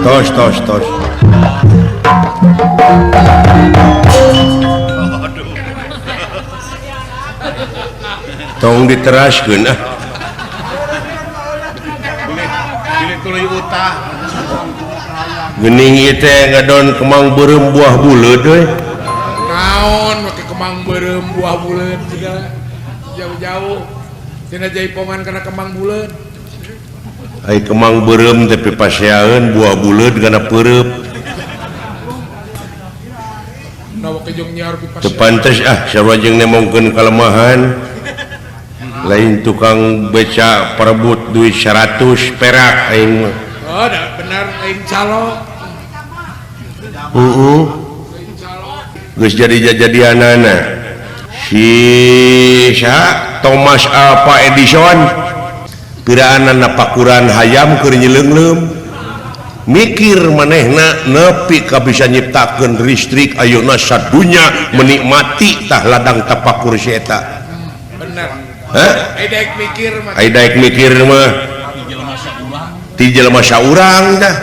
Tos tos tos. Tong diteraskeun ah. Geuning ieu teh ngadon kemang beureum buah buleud euy. Naon make kemang beureum buah buleud segala jauh-jauh tina jaipongan kana kemang buleud. Ai kemang beureum teh pipaseaeun buah buleud kana peureub. Teu pantes ah sarua jeung nemongkeun kalemahan. Lain tukang beca perebut duit 100 perak aing mah. Oh, da bener aing calo. Heeh. Geus jadi jajadianana. Si saha Thomas Alva Edison piraanana pakuran hayam keur nyeleungleum. Mikir manehna nepi ka bisa nyiptakeun listrik ayeuna sadunya menikmati tah ladang tapakur si eta. Bener. Hah? Ai daek mikir mah. Ai daek mikir mah. Ti jelema saurang dah.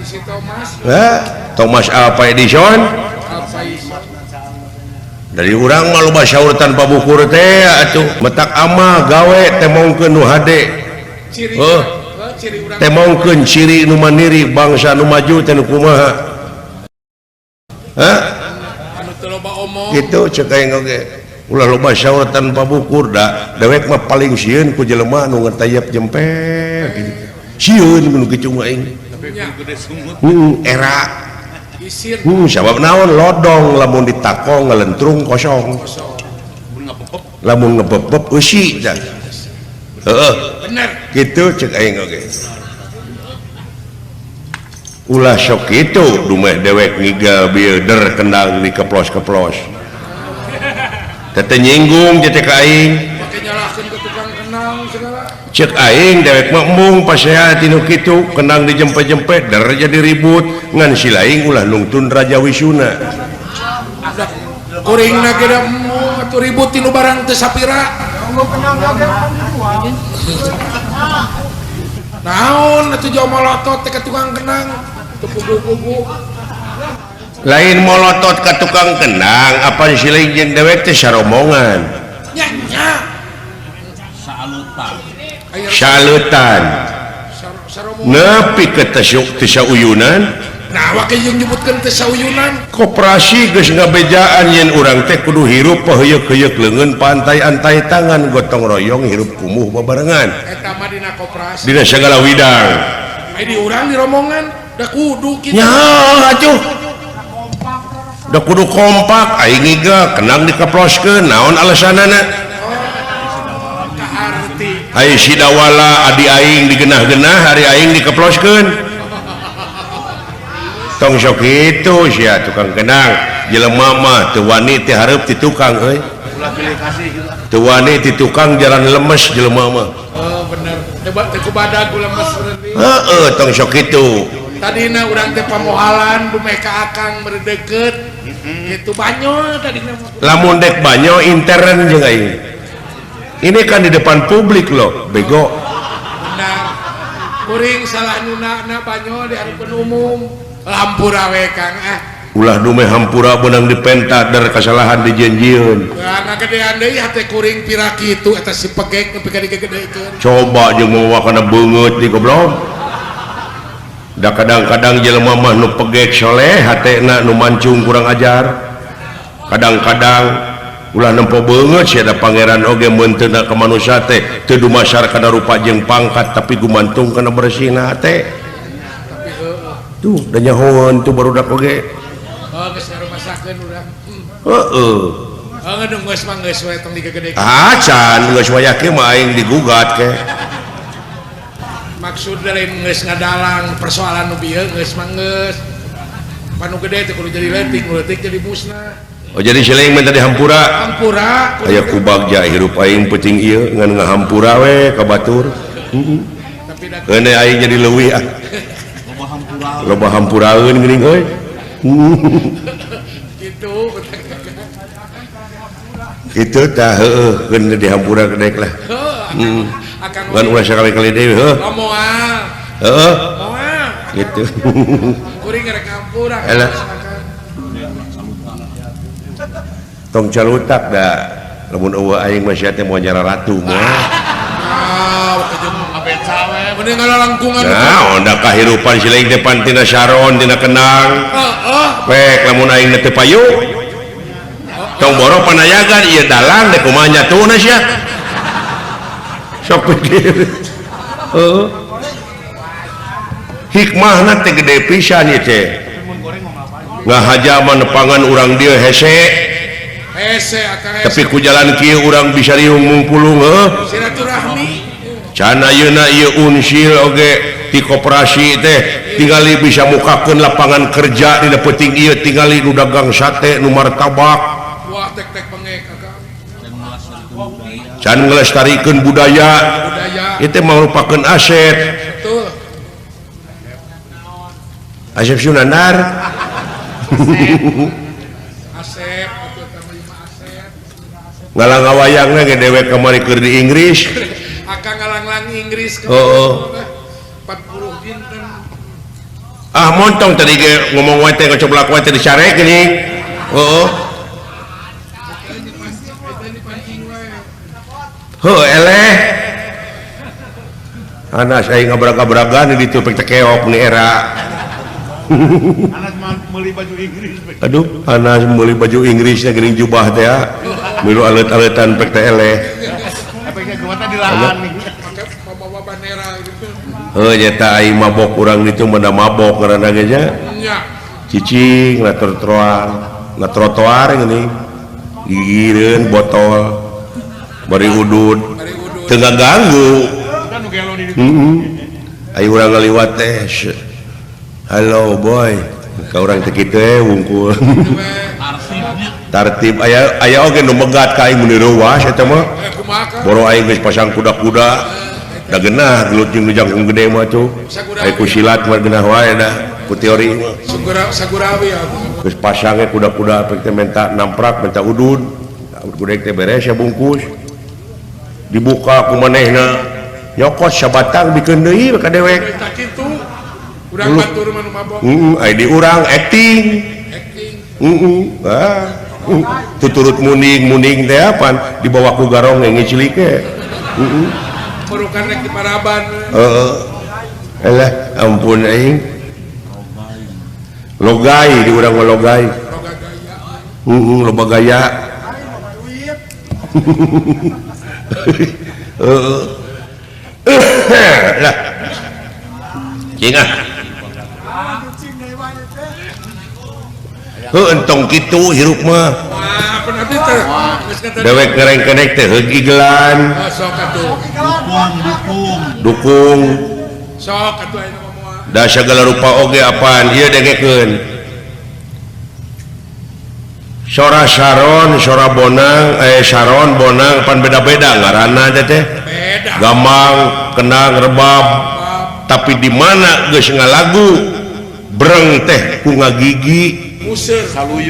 Si Thomas. Hah? Thomas Alva Edison. Dari urang mah loba saur tanpa bukur teh atuh metak ama gawe temongkeun nu hade. Oh. Temongkeun ciri nu mandiri bangsa nu maju teh nu kumaha. Hah? Anu teu loba omong. Kitu ceuk aing oge. Ulah loba saur tanpa bukur da dewek mah paling sieun ku jelema nu ngetayep jempe kitu. Sieun mun kitu mah aing. Era. Sabab naon lodong lamun ditakong ngalentrung kosong. Lamun ngebebeb eusi tah. Heeh. Bener. Kitu ceuk aing oge. Ulah sok kitu dumeh dewek ngigal bieu der kendang dikeplos-keplos. Teu nyinggung teh ka aing. Make nyalahkeun ke tukang kendang segala. Ceuk aing dewek mah embung pasea tinu kitu kendang dijempe-jempe der jadi ribut ngan si laing ulah nungtun Raja Wisuna. Kuringna ge da embung atuh ribut tinu barang teu sapira. Naon atuh jauh molotot teh ka tukang kendang teu puguh-puguh. Lain molotot ka tukang kendang apan si laing jeung dewek teh saromongan. Nya nya. Salutan. Salutan. Nepi ke teu sauyunan. Nah, wake jeung nyebutkeun teu sauyunan. Koperasi geus ngabejaan yen urang teh kudu hirup paheuyeuk-heuyeuk leungeun pantai-antai tangan gotong royong hirup kumuh babarengan. Eta mah dina koperasi. Dina sagala widang. Ai di urang di rombongan da kudu kitu. Nya atuh. Da kudu kompak aing ngiga kendang dikeploskeun naon alasanana? Oh, kaharti. Ai sidawala adi aing digenah-genah hari aing dikeploskeun. Tong sok kitu sia tukang kendang jelema mah teu wani teh hareup ti tukang euy. Teu wani ti tukang jalan lemes jelema mah. Oh bener. Hebat teh kubadag lemes berarti. Heeh tong sok kitu. Tadina urang teh pamohalan dumeh ka akang berdeket. Kitu banyo tadina mah. Lamun dek banyo intern jeung aing. Ini kan di depan publik loh, bego. Benar. Kuring salah nunana banyo di hareupeun umum. Hampura we Kang ah. Ulah dumeh hampura beunang dipenta der kasalahan dijanjieun. Wah ngagedean deui hate kuring pira kitu eta si pegek nepi ka digegedekeun. Coba jeung mawa kana beungeut di goblok. Da kadang-kadang jelema mah nu pegek soleh hatena nu mancung kurang ajar. Kadang-kadang ulah nempo beungeut sia da pangeran oge meunteuna ka manusia teh teu dumasar kana rupa jeung pangkat tapi gumantung kana bersihna hate. Tuh, da nyahoan tuh barudak oge. Oh, geus ngarumasakeun urang. Heeh. Oh, ngedung geus mah geus we tong digegedekeun. Ah, can geus wayah kieu mah aing digugat ke. Maksud lain geus ngadalang persoalan nu bieu geus mah geus. Panu gede teh kudu jadi leutik, nu leutik jadi musnah. Oh, jadi si laing minta dihampura. Hampura. Aya ku bagja hirup aing peuting ieu ngan ngahampura we ka batur. Heeh. Tapi da Keun aing jadi leuwih ah. Loba hampuraeun geuning euy. Kitu. Kitu tah heueuh keun dihampura kedek lah. Heeh. Ngan ulah sakali-kali deui heuh. Moal. Heeh. Moal. Gitu. Kuring rek ngampura. Elah. Tong calutak da lamun eueuh aing mah sia teh moal nyara ratu moal. Ah, kejeng abeca we. Mending ngalalangkungan. Nah, onda kahirupan si lain teh pan tina saron tina kenang. Heeh. Pek lamun aing teh payu. Tong boro panayagan ieu dalang deh kumaha nyatuna sia. Sok pikir. Heeh. Hikmahna teh gede pisan ieu teh. Ngahaja mah nepangan urang dieu hese. Hese akang hese. Tapi ku jalan kieu urang bisa riung mungpulung heuh. Silaturahmi. Can ayeuna ieu unsil oge ti koperasi teh tingali bisa mukakeun lapangan kerja dina peuting ieu tingali nu dagang sate nu martabak. Wah tek-tek bengek akang. Can ngelestarikeun budaya. Ieu teh merupakeun aset. Betul. Asep Sunandar. Asep atuh eta mah Asep. Ngalang-ngawayangna ge dewek kamari keur di Inggris. Akang ngalanglang Inggris ke. Heeh. 40 dinten. Ah montong tadi ge ngomong wae teh ngacoblak wae teh disarek geuning. Heeh. Heuh eleh. Anas aing ngabrag-abragan di ditu pek tekeok ni era. Anas meuli baju Inggris. Aduh, Anas meuli baju Inggris teh geuning jubah teh ya. Milu alet-aletan pek teh eleh. Heuh nyata aing mabok urang ditu mah mabok ngaranna ge nya. Cicing na trotoar, na trotoar geuning. Gigireun botol bari udud. Teu ngaganggu. Heeh. Aing urang ngaliwat teh. Halo boy, ka urang teh kitu we wungkul. Tartib aya aya oge nu megat ka aing mun reuwas eta mah. Boro aing geus pasang kuda-kuda. Da geunah gelut jeung nu jangkung gede mah tuh. Aya ku silat mah geunah wae da ku teori mah. Sagurawi aku. Geus pasang ge kuda-kuda pek teh menta namprak menta udud. Kuda teh beres ya bungkus. Dibuka ku manehna. Nyokot sabatang bikeun deui ka dewek. Urang batur mah nu mabok. Heeh, aya di urang acting. Acting. Heeh. Ah. Tuturut muning-muning teh apan dibawa ku garong ngicilik ge. Heeh. Merukan rek di paraban. Heeh. Elah, ampun aing. Logai di urang mah logai. Loga gaya. Heeh, loba gaya. Heeh. Lah. Cing ah. Heuh entong kitu hirup mah. Dewek ngereng-kenek teh heug igelan. Sok atuh. Dukung, dukung. Sok atuh ayeuna mah moal. Da sagala rupa oge apaan ieu dengekeun. Sora saron, sora bonang, saron bonang pan beda-beda ngaranna teh teh. Beda. Gamang, kenang, rebab. Tapi di mana geus ngalagu breng teh ku ngagigi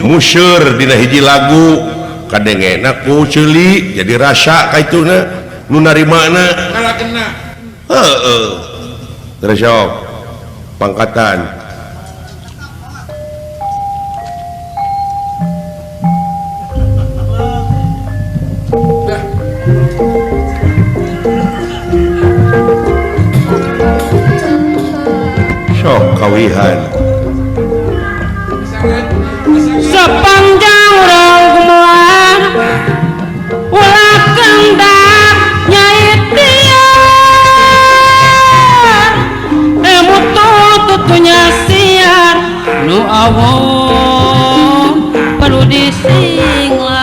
museur dina hiji lagu kadengena ku ceuli jadi rasa ka ituna nu narimana kalakena heueuh terus sok pangkatan sok kawihan sepanjang urang kumaha ulah kendak nyai tiar mutu tutunya siar nu awon perlu disinglas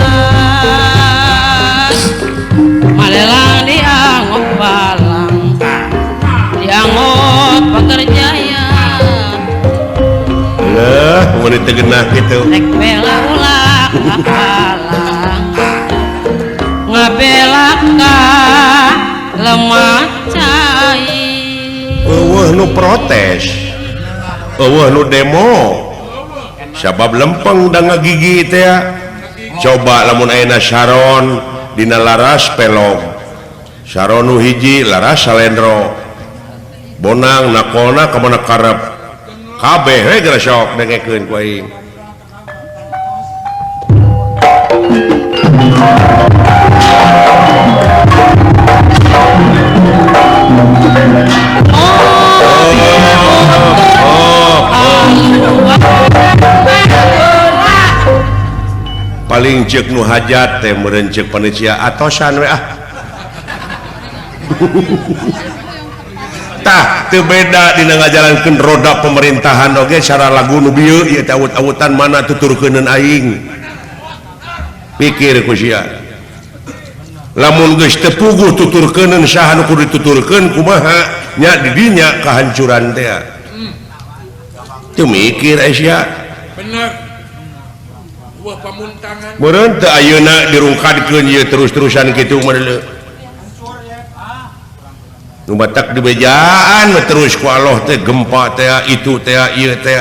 malelang dianggap balang dianggap pekerjaya lah mun teu genah kitu rek bela ulah kahalang ngabela ka lemah cai eueuh nu protes eueuh nu demo sabab lempeng da ngagigi teh coba lamun ayeuna saron dina laras pelog saron nu hiji laras salendro bonang nakona ka mana karep Kabeh we geura sok dengekeun ku aing. Paling cek nu hajat teh meureun ceuk panitia atosan we ah. Tah teu beda dina ngajalankeun roda pemerintahan oge cara lagu nu bieu ieu teh awut-awutan mana tuturkeuneun aing. Pikir ku sia. Lamun geus teu puguh tuturkeuneun saha nu kudu dituturkeun kumaha nya di dinya kahancuran teh. Teu mikir ai sia. Bener. Buah pamuntangan. Meureun teu ayeuna dirungkadkeun ieu terus-terusan kitu mah deuleu. Nu batak dibejaan we terus ku Allah teh gempa teh itu teh ieu teh.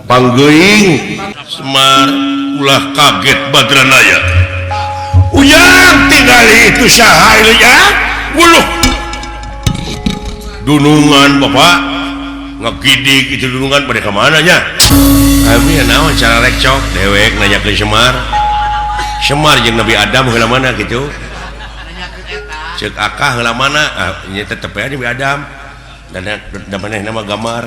Panggeuing. Semar ulah kaget Badranaya. Ujang tingali itu saha ieu ya? Wuluh. Dunungan Bapak ngegidik itu dunungan pada ka mana nya? Abi naon cara rekcok dewek nanya ke Semar. Semar jeung Nabi Adam heula mana kitu? Ceuk akah heula mana? Ah nya tetep aya Nabi Adam. Dan da manehna mah gamar.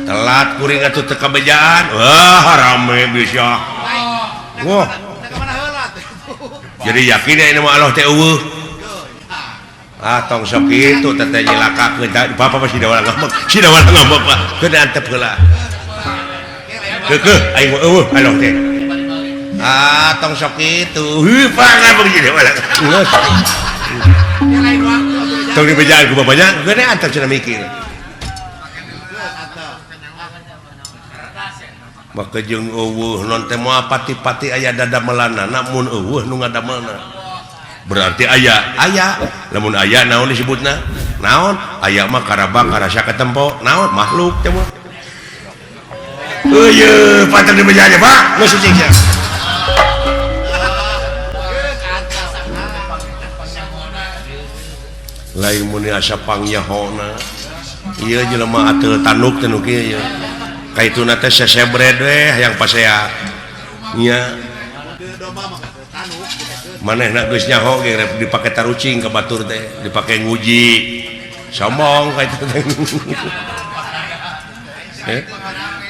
Telat kuring atuh teu kabejaan. Wah rame bisa. Wah. Jadi yakin aya mah Allah teh eueuh. Ah tong sok kitu teh nyilakakeun bapak pasti da ngambek. Si da ngambek Pak. Keun antep heula. Keukeuh aing mah eueuh Allah teh. Ah tong sok kitu. Heuh Pak ngambek si da geus. Tong dibejaan ku bapaknya, geus antep cenah mikir. Maka jeung eueuh non teh moal pati-pati aya dadamelanna mun eueuh nu ngadamelna. Berarti aya, aya. Lamun aya naon disebutna? Naon? Aya mah karabang karasa katempo. Naon? Makhluk teh mah. Eueuh, pantes dibejaan Pak. Geus cicing sia. Lain mun asa pangyahona. Ieu jelema ateul tanduk teh nu kieu ieu. Kaituna teh sesebred we hayang pasea. Nya. Manehna geus nyaho ge rek dipake tarucing ka batur teh, dipake nguji. Sombong ka itu teh.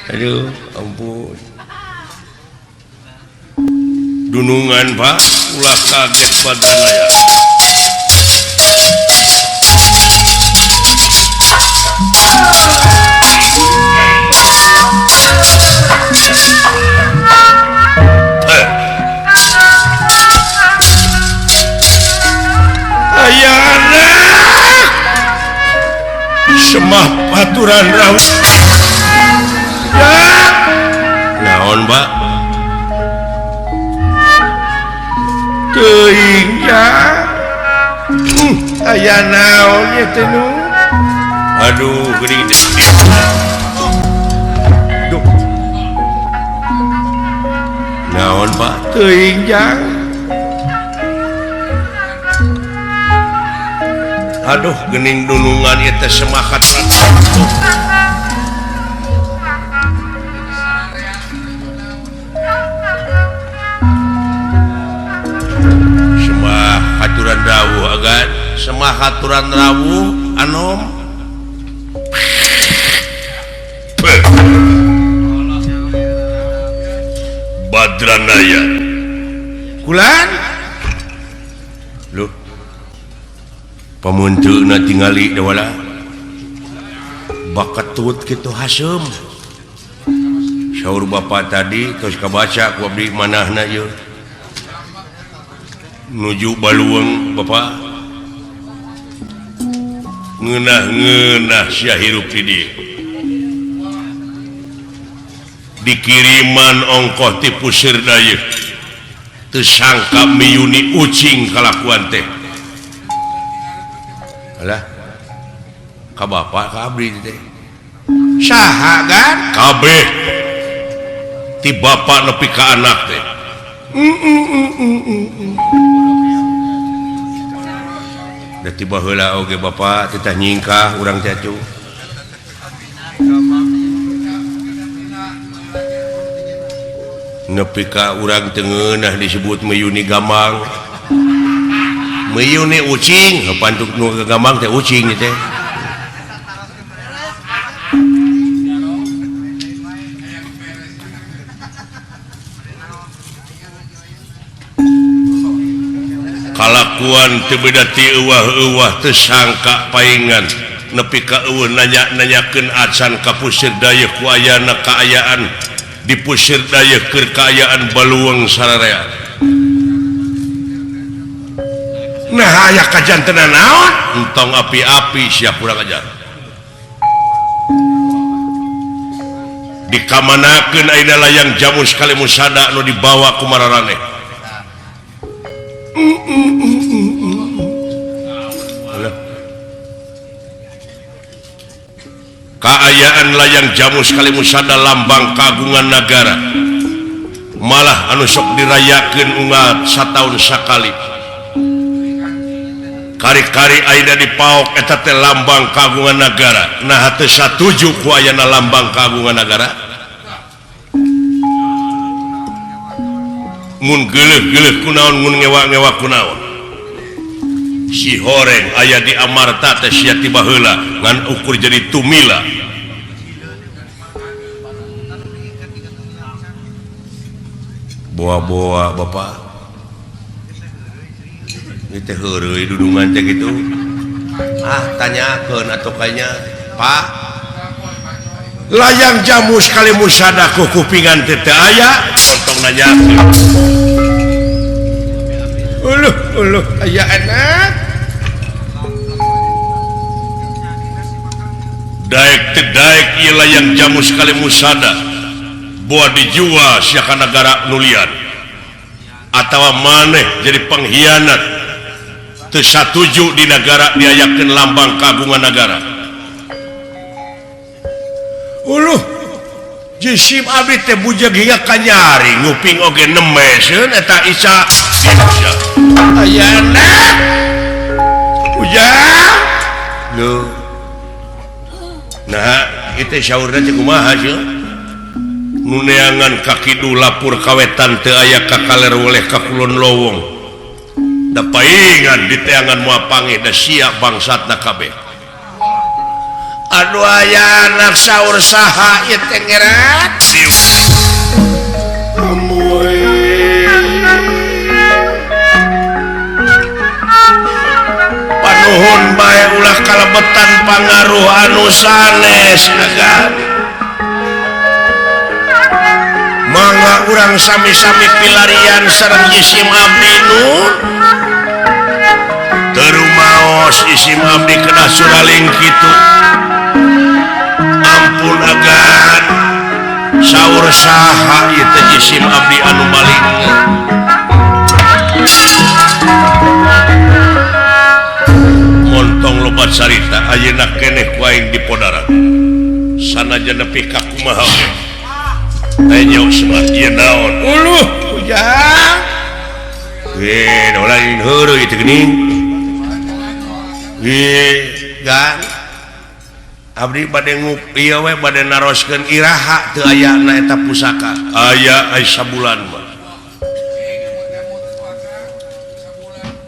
Aduh, ampun. Dunungan Pak, ulah kaget Badranaya. Semah paturan rawuh. Ya. Naon, Pak? Teuing ya. Aya naon ieu teh nu? Aduh, geuning teh. Duh. Naon, Pak? Teuing ya. Aduh gening dunungan ieu teh semakat. Semah haturan rawuh agan, semah haturan rawuh anom. Badranaya. Kulan. Loh. Pamunteuna tingali dewala baketut kitu hasem saur bapak tadi terus kabaca ku abdi manahna ieu nuju baluweung bapak ngeunah-ngeunah sia hirup di dieu dikiriman ongkoh ti pusir dayeuh teu sangka miyuni ucing kalakuan teh. Alah ka bapak ka abdi teh saha gan kabeh ti bapak nepi ka anak teh. Da tiba heula oge bapak titah nyingkah urang teh atuh. Nepi ka urang teu ngeunah disebut Meyuni Gamang. Meyuni ucing, pantuk nu Gamang teh ucing teh. Kalakuan teu beda ti euwah-euwah teu sangka paingan nepi ka eueuh nanya-nanyakeun acan ka pusir dayeuh ku ayana kaayaan di pusir dayeuh keur kaayaan baluang sararea. Nah aya kajantenan naon? Entong api-api sia kurang ajar. Dikamanakeun ayeuna layang jamus kalimusada nu dibawa ku mararaneh. Kaayaan layang jamus kalimusada lambang kagungan nagara malah anu sok dirayakeun unggal sataun sakali kari-kari ayeuna dipaok eta teh lambang kagungan nagara. Nah teu satuju ku ayana lambang kagungan nagara mun geuleuh-geuleuh kunaon mun ngewa-ngewa kunaon si horeng aya di Amarta teh sia tiba heula ngan ukur jadi tumila. Boa-boa bapak ieu teh heureuy dudungan teh kitu. Ah tanyakeun atuh kayanya Pak layang jamus kalimusada ku kupingan teh teu aya potong nanyakeun. Uluh uluh aya anak daek teu daek ieu layang jamus kalimusada boa dijual sia ka nagara nulian atawa maneh jadi pengkhianat teu satuju di nagara diayakeun lambang kagungan nagara. Uluh jisim abdi teh bujeg hingga kanyari nguping oge nemeseun eta Isa. Aya anak ujang lho. Nah itu saurna teh kumaha sih nu neangan ka kidul lapur kawetan teu aya ka kaler weleh ka kulon lowong da paingan diteangan moal panggih da sia bangsatna kabeh. Aduh aya anak saur saha ieu teh ngerat. Panuhun bae ulah kalebetan pangaruh anu sanes agan. Mangga urang sami-sami pilarian sareng jisim abdi nun. Terumaos jisim abdi kena suraling kitu. Ampun agan saur saha ieu teh jisim abdi anu maling. Montong loba carita ayeuna keneh ku aing di podaran. Sanajan nepi ka kumaha ge. Teh Semar ieu naon? Uluh ujang. Ge lain heureuy teh geuning. Ge gan abdi bade ngup ieu we bade naroskeun iraha teu ayana eta pusaka. Aya ai sabulan mah.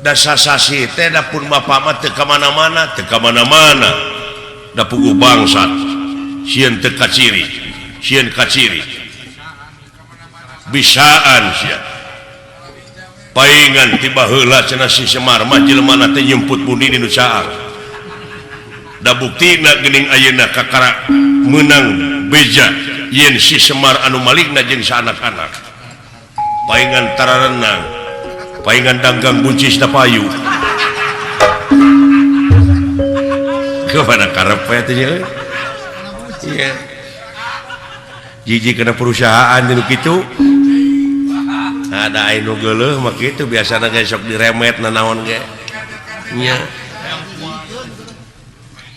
Da sasasi teh da pun bapa mah teu ka mana-mana, teu ka mana-mana. Da puguh bangsat. Sieun teu kaciri, sieun kaciri. Bisaan sia. Paingan tiba heula cenah si Semar mah jelema teh nyemput bundi di nu caang. Da buktina geuning ayeuna kakara meunang beja yen si Semar anu malikna jeung saanak-anak. Paingan tararenang, paingan danggang buncis da payu. Kepada karep we teh nya. Iya. Jiji kana perusahaan nu kitu. Ada anu geuleuh mah kitu biasana ge sok diremet nanaon ge. Nya.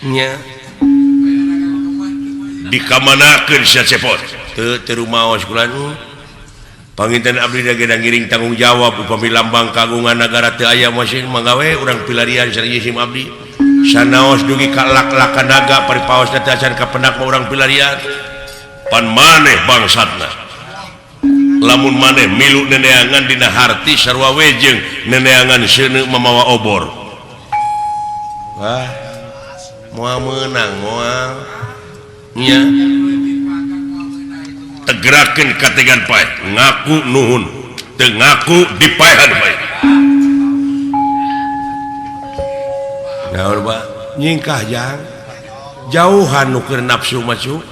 Nya. Dikamanakeun sia cepot. Teu teu rumaos kula nu. Panginten abdi da gedang ngiring tanggung jawab upami lambang kagungan nagara teu aya masih manggawe urang pilarian sareng jisim abdi. Sanaos dugi ka lak-lakan naga paripaosna teh acan kapendak mah urang pilarian. Pan maneh bangsatna. Lamun maneh milu neneangan dina harti sarua we jeung neneangan seuneu mamawa obor. Wah, moal meunang moal. Nya. Tegerakeun kategan paeh, ngaku nuhun, teu ngaku dipaehan bae. Naon ba? Nyingkah jang. Jauhan nu keur nafsu mah cu.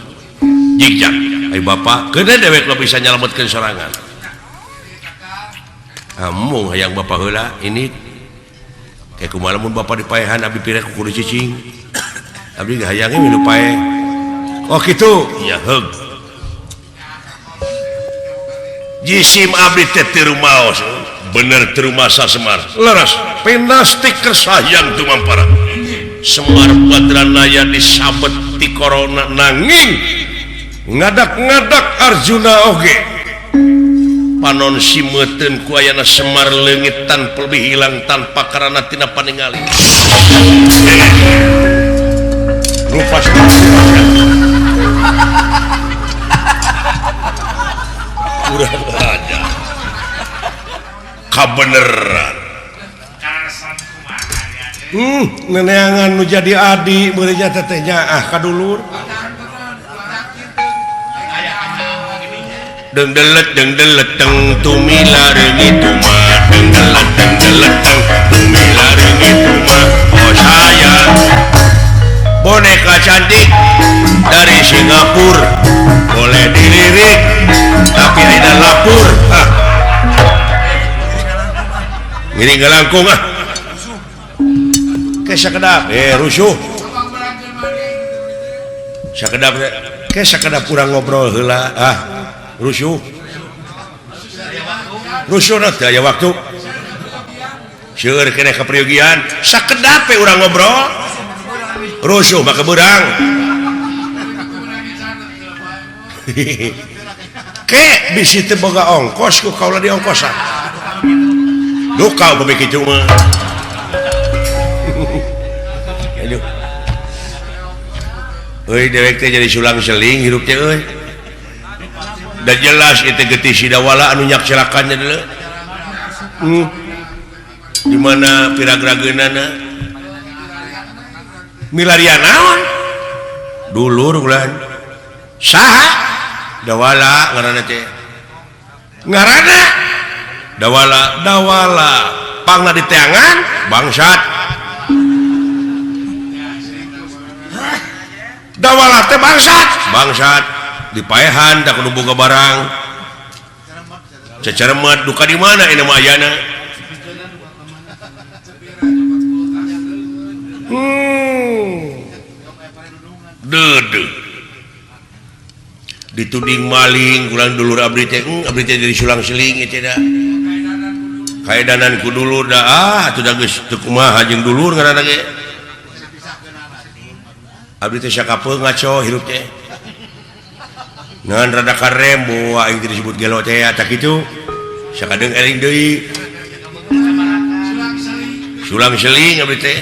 Jigjag. Ai bapak keuna dewek lo bisa nyalametkeun sorangan. Amung hayang bapak heula ini. Kayak kumaha lamun bapak dipaehan abdi pira ku kudu cicing. Abdi ge hayangnya milu paeh. Oh kitu? Ya heug. Jisim abdi teh teu rumaos bener teu rumasa Semar leres pinastik kersayang tumampara Semar Badranaya disabet ti corona nanging ngadak-ngadak Arjuna oge panon simeuteun ku ayana Semar leungit tanpa lebih hilang tanpa karana tina paningali rupas kurang aja kabeneran neneangan nu jadi adi beureunya teteh nyaah ka dulur deng delet teng tumila reungit tuma deng delet teng tumila reungit tuma. Oh saya boneka cantik dari Singapura boleh dilirik tapi ada lapur. Ngiring ngelangkung ah. Ke sakedap rusuh. Sakedap ke sakedap kurang ngobrol heula ah rusuh. Rusuh na teu aya waktu. Seueur keneh kapriogian sakedap we urang ngobrol. Rusuh mah kebeurang. Ke bisi teu boga ongkos ku kaula di ongkosan. Duka upami kitu mah. Aduh. Euy dewek teh jadi sulang-seling hirup teh euy. Da jelas ieu teh getih Sidawala anu nyakselakannya deuleu. Di mana piragrageunana? Milarian naon? Dulur ulah. Saha? Dawala ngaranna teh. Ngaranna Dawala, Dawala. Pangna di teangan bangsat. Dawala teh bangsat, bangsat. Dipaehan da kudu boga barang. Ceceremet duka di mana ini mah ayana. Deudeuh. Dituding maling kurang dulur abdi teh, abdi teh jadi sulang-seling ieu teh da. Kaedanan ku dulur da ah atuh da geus teu kumaha jeung dulur ngaranna ge. Abdi teh sakapeung ngaco hirup teh. Ngan rada karem boa aing teh disebut gelo teh tah kitu. Sakadeung eling deui. Sulang-seling abdi teh.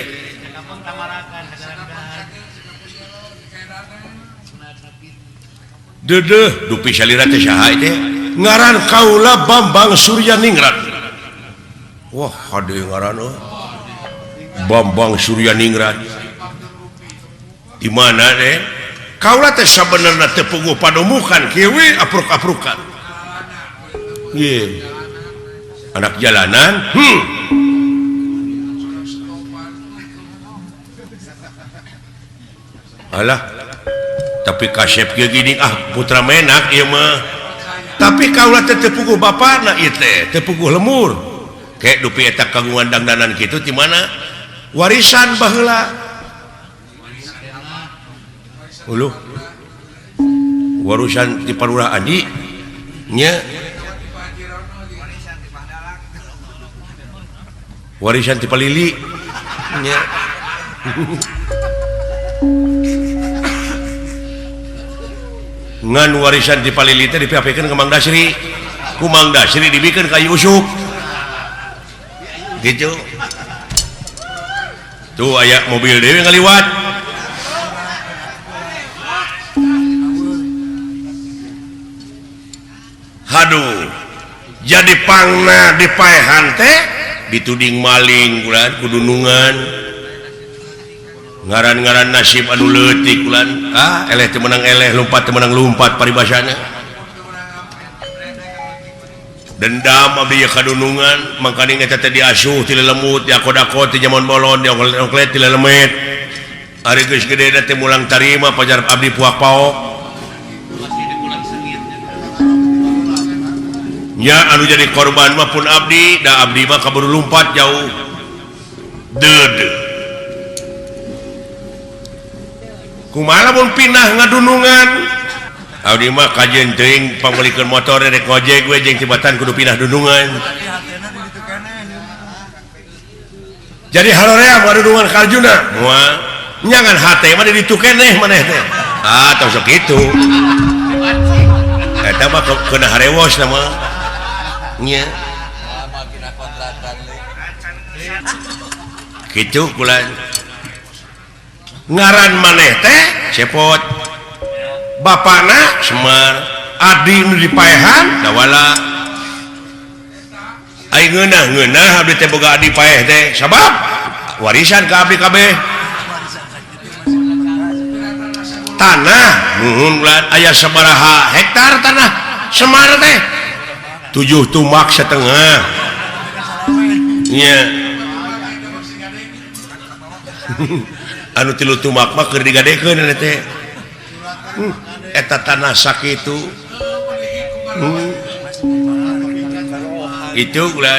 Dedeh dupi salira teh saha teh ngaran kaula Bambang Suryaningrat. Wah hade ngaran euy Bambang Suryaningrat. Di mana teh kaula teh sabenerna teu puguh padumukan kieu we apruk-aprukan. Ye anak jalanan. Alah tapi kasep kieu gini ah putra menak ieu mah. Tapi kaula teh teu puguh bapana ieu teh teu puguh lemur. Kayak dupi eta kagungan dangdanan kitu ti mana? Warisan baheula. Uluh. Warisan ti Palurah Adi nya. Warisan ti Palili nya. Ngan warisan di Palili teh dipiapikeun ka Mang Dasri. Ku Mang Dasri dibikeun ka Yusuf gitu. Tuh aya mobil deui ngaliwat. Haduh, jadi pangna dipaehan teh dituding maling kulan kudunungan. Ngaran-ngaran nasib anu leutik kulan. Ah, eleh teu meunang eleh, lumpat teu meunang lumpat paribasana. Dendam abdi kadunungan, mangkaning eta teh diasuh ti lelemut, diakod-akod ti jaman bolon, dioklet-oklet ti lelemet. Ari geus gede teh mulang tarima pajar abdi puak paok. Nya anu jadi korban mah pun abdi, da abdi mah kaburu lumpat jauh. Deud. Kumaha lamun pindah ngadunungan? Abdi mah kajeun teuing pangmeulikeun motor rek ngojek we jeung tibatan kudu pindah dunungan. Jadi haroream ngadunungan ka Arjuna. Moal nyangan hate mah di ditu keneh maneh teh. Ah, tong sok kitu. Eta mah keuna harewos mah. Nya. Kitu kula. Ngaran maneh teh Cepot. Bapana Semar, adi nu dipaehan Dawala. Ai ngeunah-ngeunah abdi teh boga adi paeh teh sabab warisan ka abdi kabeh. Tanah nuhun ulah aya sabaraha hektar tanah Semar teh 7 tumak setengah. Nya. Anu 3 tumak mah keur digadekeun eta teh. Eta tanah sakitu. Itu ulah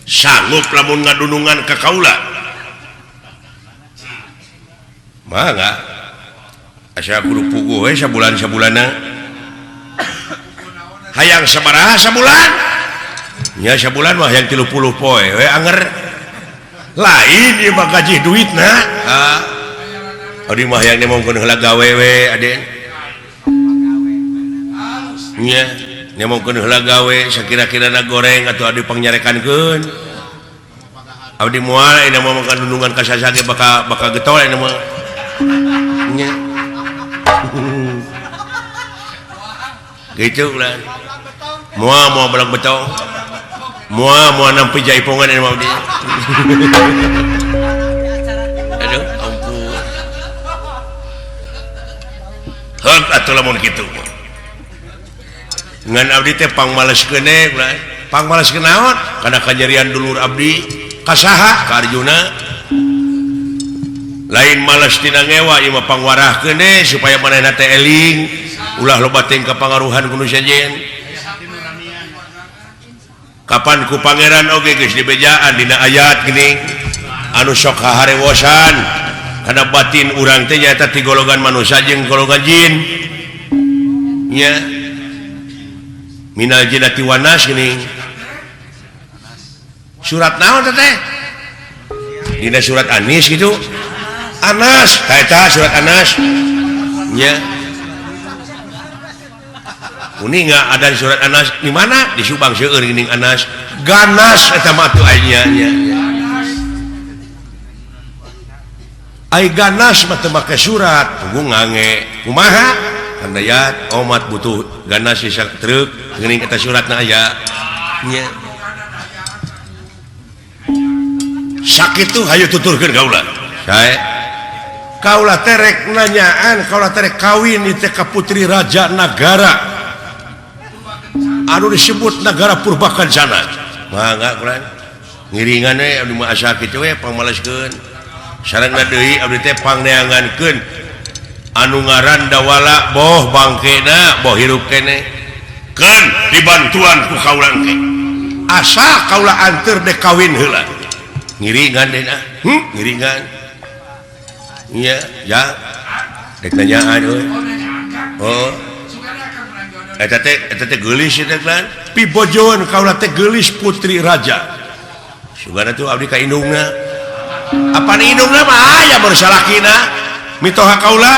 sanggup lamun ngadunungan ka kaula. Mangga. Asa kudu puguh we sabulan-sabulanna. Hayang sabaraha sabulan? Nya sabulan mah hayang 30 poe we anger. Lain ieu mah gaji duitna. Ah. Abdi mah hayang nemongkeun heula gawe we aden. Nya nemongkeun heula gawe sakira-kirana goreng atuh abdi pangnyarekankeun. Abdi moal ayeuna mah makan dunungan ka sasage bakal bakal getol ayeuna mah. Nya. Gitu lah. Moal moal belang betong. Moal moal nampi jaipongan ayeuna mah abdi. Aduh, ampun. Heuk atuh lamun kitu. Ngan abdi teh pangmaleskeun we, pangmaleskeun naon? Kana kanyerian dulur abdi ka saha? Ka Arjuna. Lain males tina ngewa ieu mah pangwarahkeun supaya manehna teh eling, ulah loba teuing kapangaruhan ku nu sejen. Kapan ku pangeran oge geus dibejaan dina ayat geuning anu sok haharewosan kana batin urang teh nyaeta ti golongan manusia jeung golongan jin. Nya minal jinnati wan nas geuning. Surat naon teh? Dina surat Anis gitu. Anas, eta surat Anas. Nya. Uni enggak ada di surat Anas di mana? Di Subang seueur geuning Anas. Ganas eta mah atuh aya nya. Ai ganas mah teu make surat, tunggu ngange. Kumaha? Handayat omat butuh ganas sisa truk geuning eta suratna aya. Nya. Sakitu hayu tuturkeun kaula. Sae. Kaula terek nanyaan, kaula terek kawin ieu teh ka putri raja nagara. Anu disebut nagara Purbakencana. Mangga kulan. Ngiringan we abdi mah asa kitu we pangmaleskeun. Sarengna deui abdi teh pangneangankeun anu ngaran Dawala boh bangkena boh hirup keneh. Keun dibantuan ku kaula engke. Asa kaula anteur dek kawin heula. Ngiringan deui ah. Ngiringan. Iya, ya. Dek nanyaan euy. Oh. Eta teh geulis eta kan. Pibojoan kaula teh geulis putri raja. Sugana tuh abdi ka indungna. Apan indungna mah aya baru salakina. Mitoha kaula.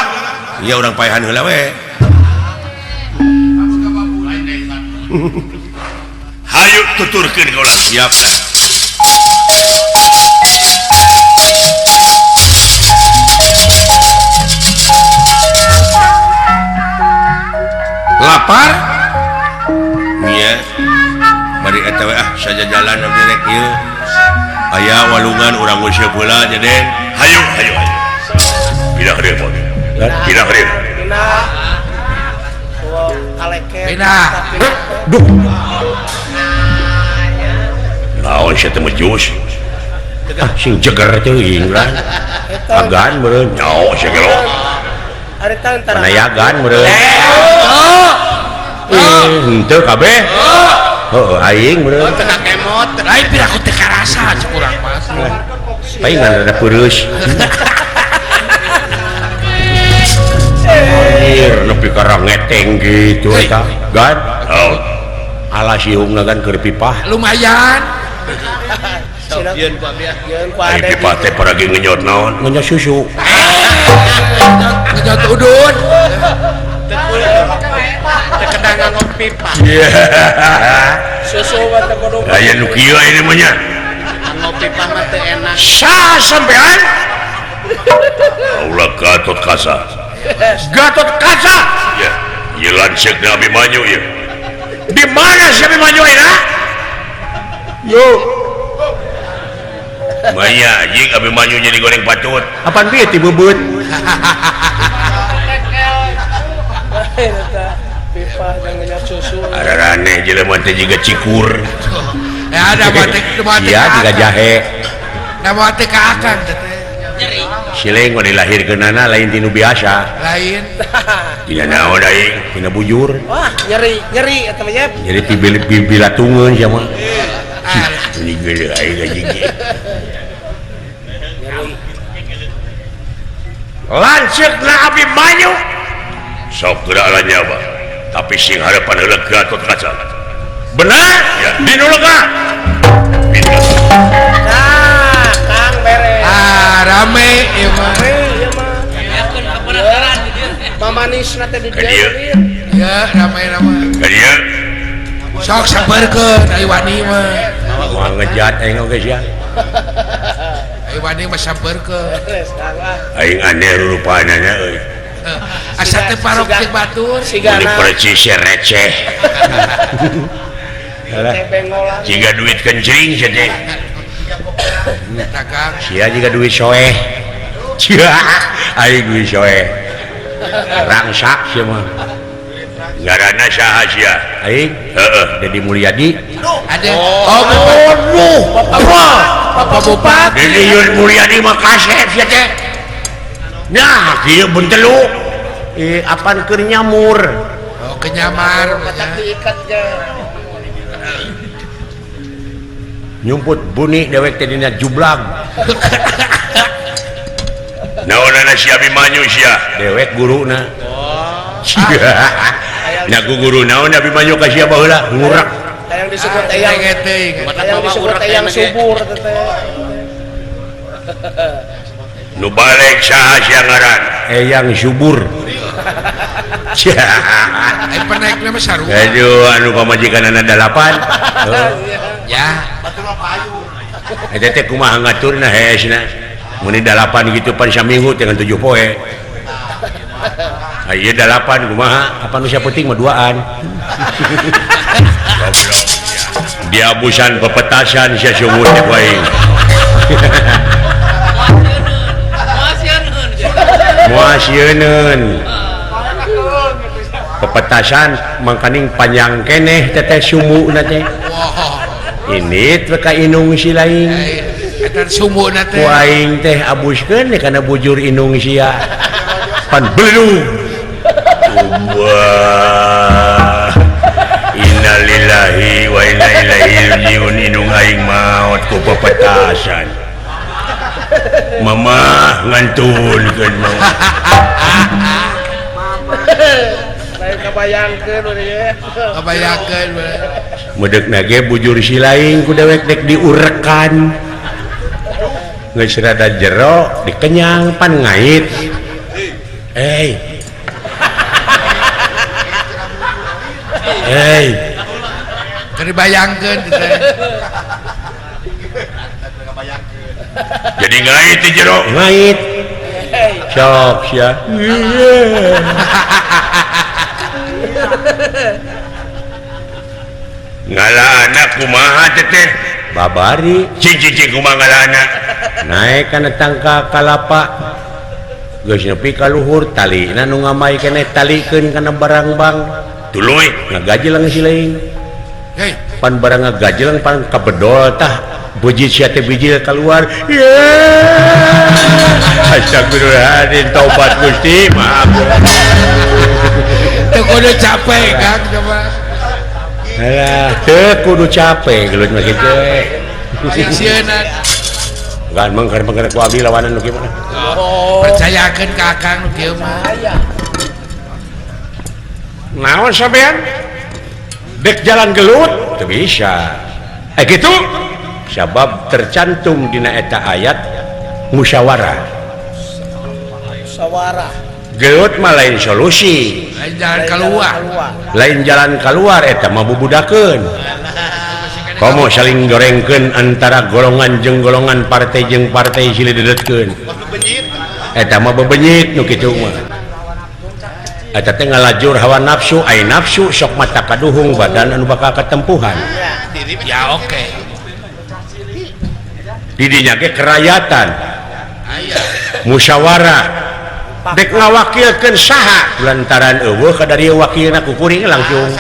Ieu urang paehan heula we. Hayu tuturkeun ka urang siap lapar nya bari eta we ah sajajalan abdi rek ieu aya walungan urang useup heula Deden hayu hayu hayu pindah ka dieu pindah ka dieu pindah kaleke pindah duh naon sia teh mejus ah sing jeger teuing lah agan meureun nyaho sia gelo ari tantara panayagan meureun henteu kabeh heuh aing meureun teu kemot lain piraku teu karasa cek urang mah paingan rada peureus anjir nepi ka rangeteng gitu eta gan alas iungna gan keur pipah lumayan yeun ku abi yeun ku ade pipah teh paragi ngenyot naon ngenyot susu ngenyot udun teu kedah nganggo pipa susu mah teu kudu aya nu kieu ini mah nya nganggo pipa mah teu enak sah sampean Kaula Gatot Kaca Gatot Kaca ya ieu lanceuk Abimanyu ieu di mana si Abimanyu ayeuna yo maya anjing Abimanyu jadi goreng patut apaan bieu ti beubeut pipa jeung ngenyot susu araraneh jelema teh jiga cikur ya ada batik iya jiga jahe da batik ka akang teh nyeri sileng mah dilahirkeunana lain tinu biasa lain tina naon aing tina bujur wah nyeri nyeri eta mah yep jadi pibilatungeun sia mah ini geuleuh aing anjing lanceukna Abimanyu sok geura nyawa tapi sing harapan heula Gatot Kaca benar ya dinu lega nah Kang beres ah rame ieu mah ieu mah mamanisna teh di dieu ya rame-rame ka dieu sok sabarkeun ai wani mah moal ngejat aing oge sia ai wani mah sabarkeun aing aneh rupaanana euy asa teh parok teh batur sigana percis receh jiga duit kencing sia teh sia jiga duit soeh aing duit soeh rangsak sia mah ngaranna saha sia aing heeh Dedi Mulyadi ade oh aduh Bapak Bupati Dedi Mulyadi mah kasep sia teh nah kieu bentelu apaan keur nyamur oh kenyamar matak diikat ge nyumput buni dewek teh dina jublag naonana si Abimanyu sia dewek guruna oh nya guru naon Abimanyu ka sia baheula ngurak hayang disebut eyang hayang disebut eyang subur teh nu balik saha sia ngaran eyang subur ai penaikna mah sarua aduh anu pamajikanana 8 ya eta teh kumaha ngaturna hesna mun 8 gitu pan saminggu teh ngan 7 poe aya 8 kumaha apa nu sapenting mah duaan diabusan pepetasan sia sumur teh aing moal sieuneun pepetasan mangkaning panjang keneh teteh sumuna teh ini teh ka inung si lain eta sumuna teh ku aing teh abuskeun kana bujur inung sia pan beledug wah innalillahi wa inna ilaihi rajiun inung aing maot ku pepetasan mama ngantunkeun mama lain kabayangkeun we kabayangkeun we medeukna ge bujur si lain ku dewek dek diurekan geus rada jero dikenyang pan ngait hey hey Keur dibayangkeun teh. Jadi ngait di jero ngait. Sok sia. Ngala anak kumaha teh? Babari cing cing kumaha ngala anak? Naek kana tangka kalapa. Geus nepi ka luhur talina nu ngamai keneh talikeun kana barangbang. Tuluy ngagajeleng si lain. Pan barang ngagajeleng pan kabedol tah bujit sia teh bijil keluar. Astagfirullahaladzim taubat Gusti maaf. Teu kudu capek Kang coba. Alah, teu kudu capek gelut mah kitu. Aya sieuna. Gan mengker-mengker ku abdi lawanan nu kieu mah. Percayakeun ka Akang nu kieu mah. Naon sampean? Dek jalan gelut teu bisa. Kitu sabab tercantum dina eta ayat musyawarah. Musyawarah. Gelut mah lain solusi. Lain jalan keluar. Lain jalan keluar eta mah bubudakeun. Komo saling gorengkeun antara golongan jeung golongan partai jeung partai silih dedetkeun. Eta mah bebenyit nu kitu mah. Eta teh ngalajur hawa nafsu, ai nafsu sok mata kaduhung badan anu bakal katempuhan. Ya oke. Didinya ge kerayatan. Musyawarah. Dek ngawakilkeun saha lantaran eueuh kadari wakilna ku kuring langsung.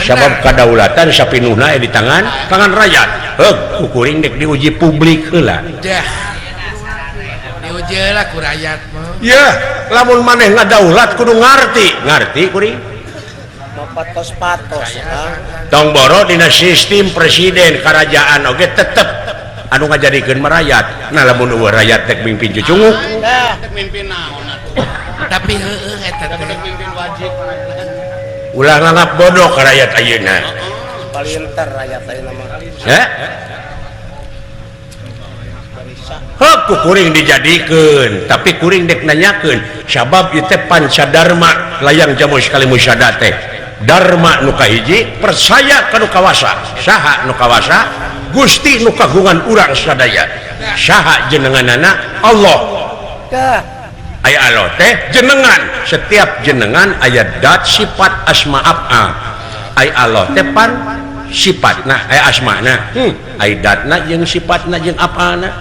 Sabab kadaulatan sapinuhna di tangan rakyat. Heug ku kuring dek diuji publik heula. Diuji heula ku rakyat mah. Yeuh, lamun maneh ngadaulat kudu ngarti. Ngarti kuring. Patos-patos. Tong boro dina sistem presiden kerajaan oge tetep anu ngajadikeun merayat. Nah lamun eueuh rakyat dek mimpin cucunguk. Dek mimpin naon atuh. Tapi heueuh eta teh mimpin wajib. Ulah nganggap bodoh ka rakyat ayeuna. Palinter rakyat ayeuna mah. Heh? Heuh ku kuring dijadikeun, tapi kuring dek nanyakeun sabab ieu teh pancadarma layang jamu sekali musyada teh. Dharma nu kahiji percaya ka nu kawasa. Saha nu kawasa? Gusti nu kagungan urang sadaya. Saha jenenganana? Allah. Aya Allah teh jenengan. Setiap jenengan aya dat sifat asma af'al. Aya Allah teh pan sifatna, aya asmana. Aya datna jeung sifatna jeung af'alna.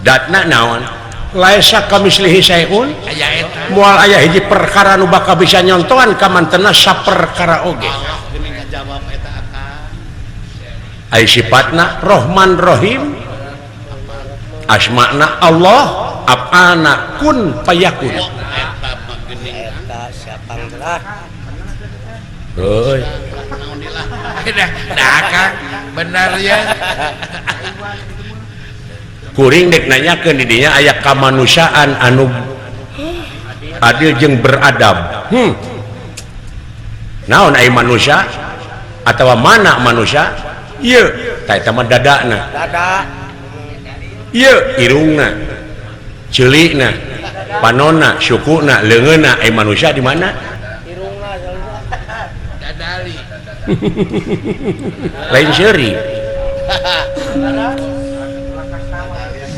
Datna naon? Laisa kamislihi syai'un. Moal aya hiji perkara nu bakal bisa nyontohan ka mantena saperkara oge. Aya sifatna Rahman Rahim, asmana Allah, af'alna kun fayakun. Eta siapa lah? Heuy. Nah, Kang, benar ya. Kuring dek nanyakeun di dinya aya kamanusiaan anu adil jeung beradab. Naon aya manusia atawa mana manusia? Ieu tah eta mah dadana. Dada. Ieu irungna, ceulikna, panonna, sukuna, leungeunna aya manusia di mana? Irungna dadali. Lain seuri.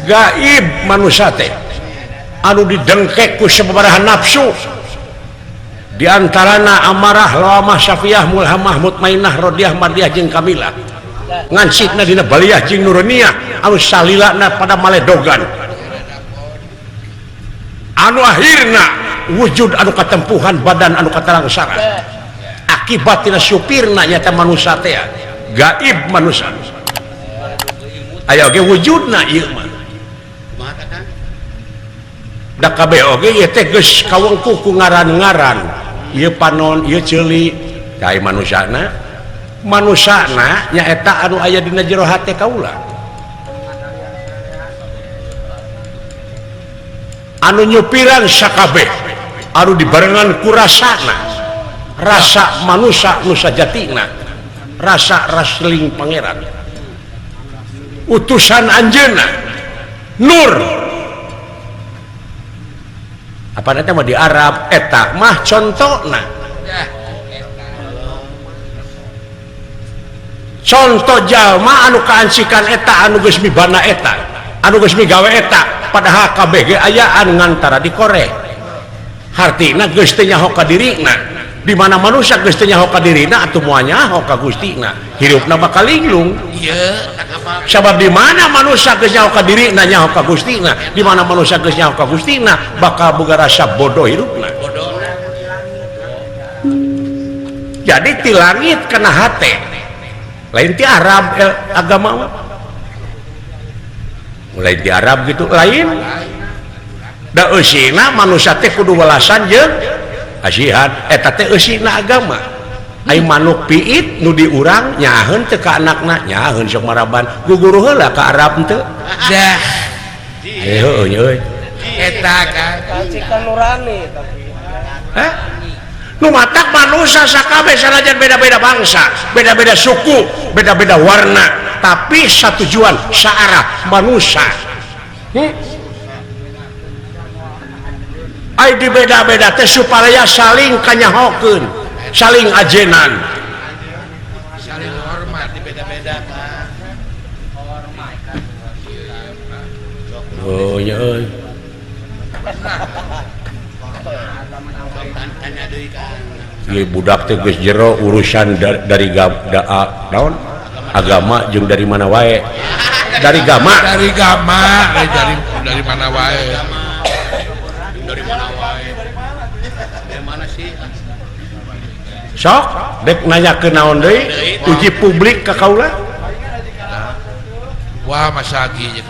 Gaib manusia teh anu didengkek ku sababaraha nafsu di antarana amarah lawamah syafiyah mulhamah mutmainah rodiah mardiah jeung kamilah ngancikna dina baliyah jeung nuruniyah anu salilana pada maledogan anu akhirna wujud anu katempuhan badan anu katalangsara akibat tina supirna nyata manusia teh gaib manusia aya oge wujudna ieu mah da kabeh oge ieu teh geus kawengku ku ngaran-ngaran ieu panon ieu ceuli ka manusana manusana nyaeta anu aya dina jero hate kaula anu nyupiran sakabeh anu dibarengan ku rasana rasa manusa nu sajatina rasa rasling pangeran utusan anjeunna nur apa nanti mau di Arab eta mah contohna Contoh jalma anu kaancikan eta anu geus mibana eta anu geus migawe eta padahal kabeh ge ayaan ngantara dikoreh. Hartina geus teu nyaho ka dirina. Di mana manusia geus teu nyaho ka dirina atuh moal nyaho ka Gustina. Hirupna bakal linglung. Ieu sabab di mana manusia geus nyaho ka dirina nyaho ka Gustina, di mana manusia geus nyaho ka Gustina bakal boga rasa bodoh hirupna. Jadi ti langit kana hate. Lain ti Arab agama mah. Mulai di Arab gitu lain. Da eusina manusia teh kudu welasan jeung asihan eta teh eusina agama. Ai manuk piit nu diurang nyaheun teu ka anakna nyaheun sok maraban guguru heula ka Arab teu. Dah. Heueuh nya euy. Eta kan kacikan nurani tapi. Hah? Nu matak manusia sakabeh sanajan beda-beda bangsa, beda-beda suku, beda-beda warna, tapi satujuan, saarah manusia. Ai di beda-beda teh supaya saling kanyahokeun, saling ajenan, saling hormat di beda-beda kan. Oh nya euy. Ieu budak teh geus jero urusan dari naon agama jeung dari mana wae. Dari gama. Dari gama, dari mana wae. Dari mana wae. Dari mana sih? Sok dek nanya ke naon deui uji publik ka kaula. Wah masagi.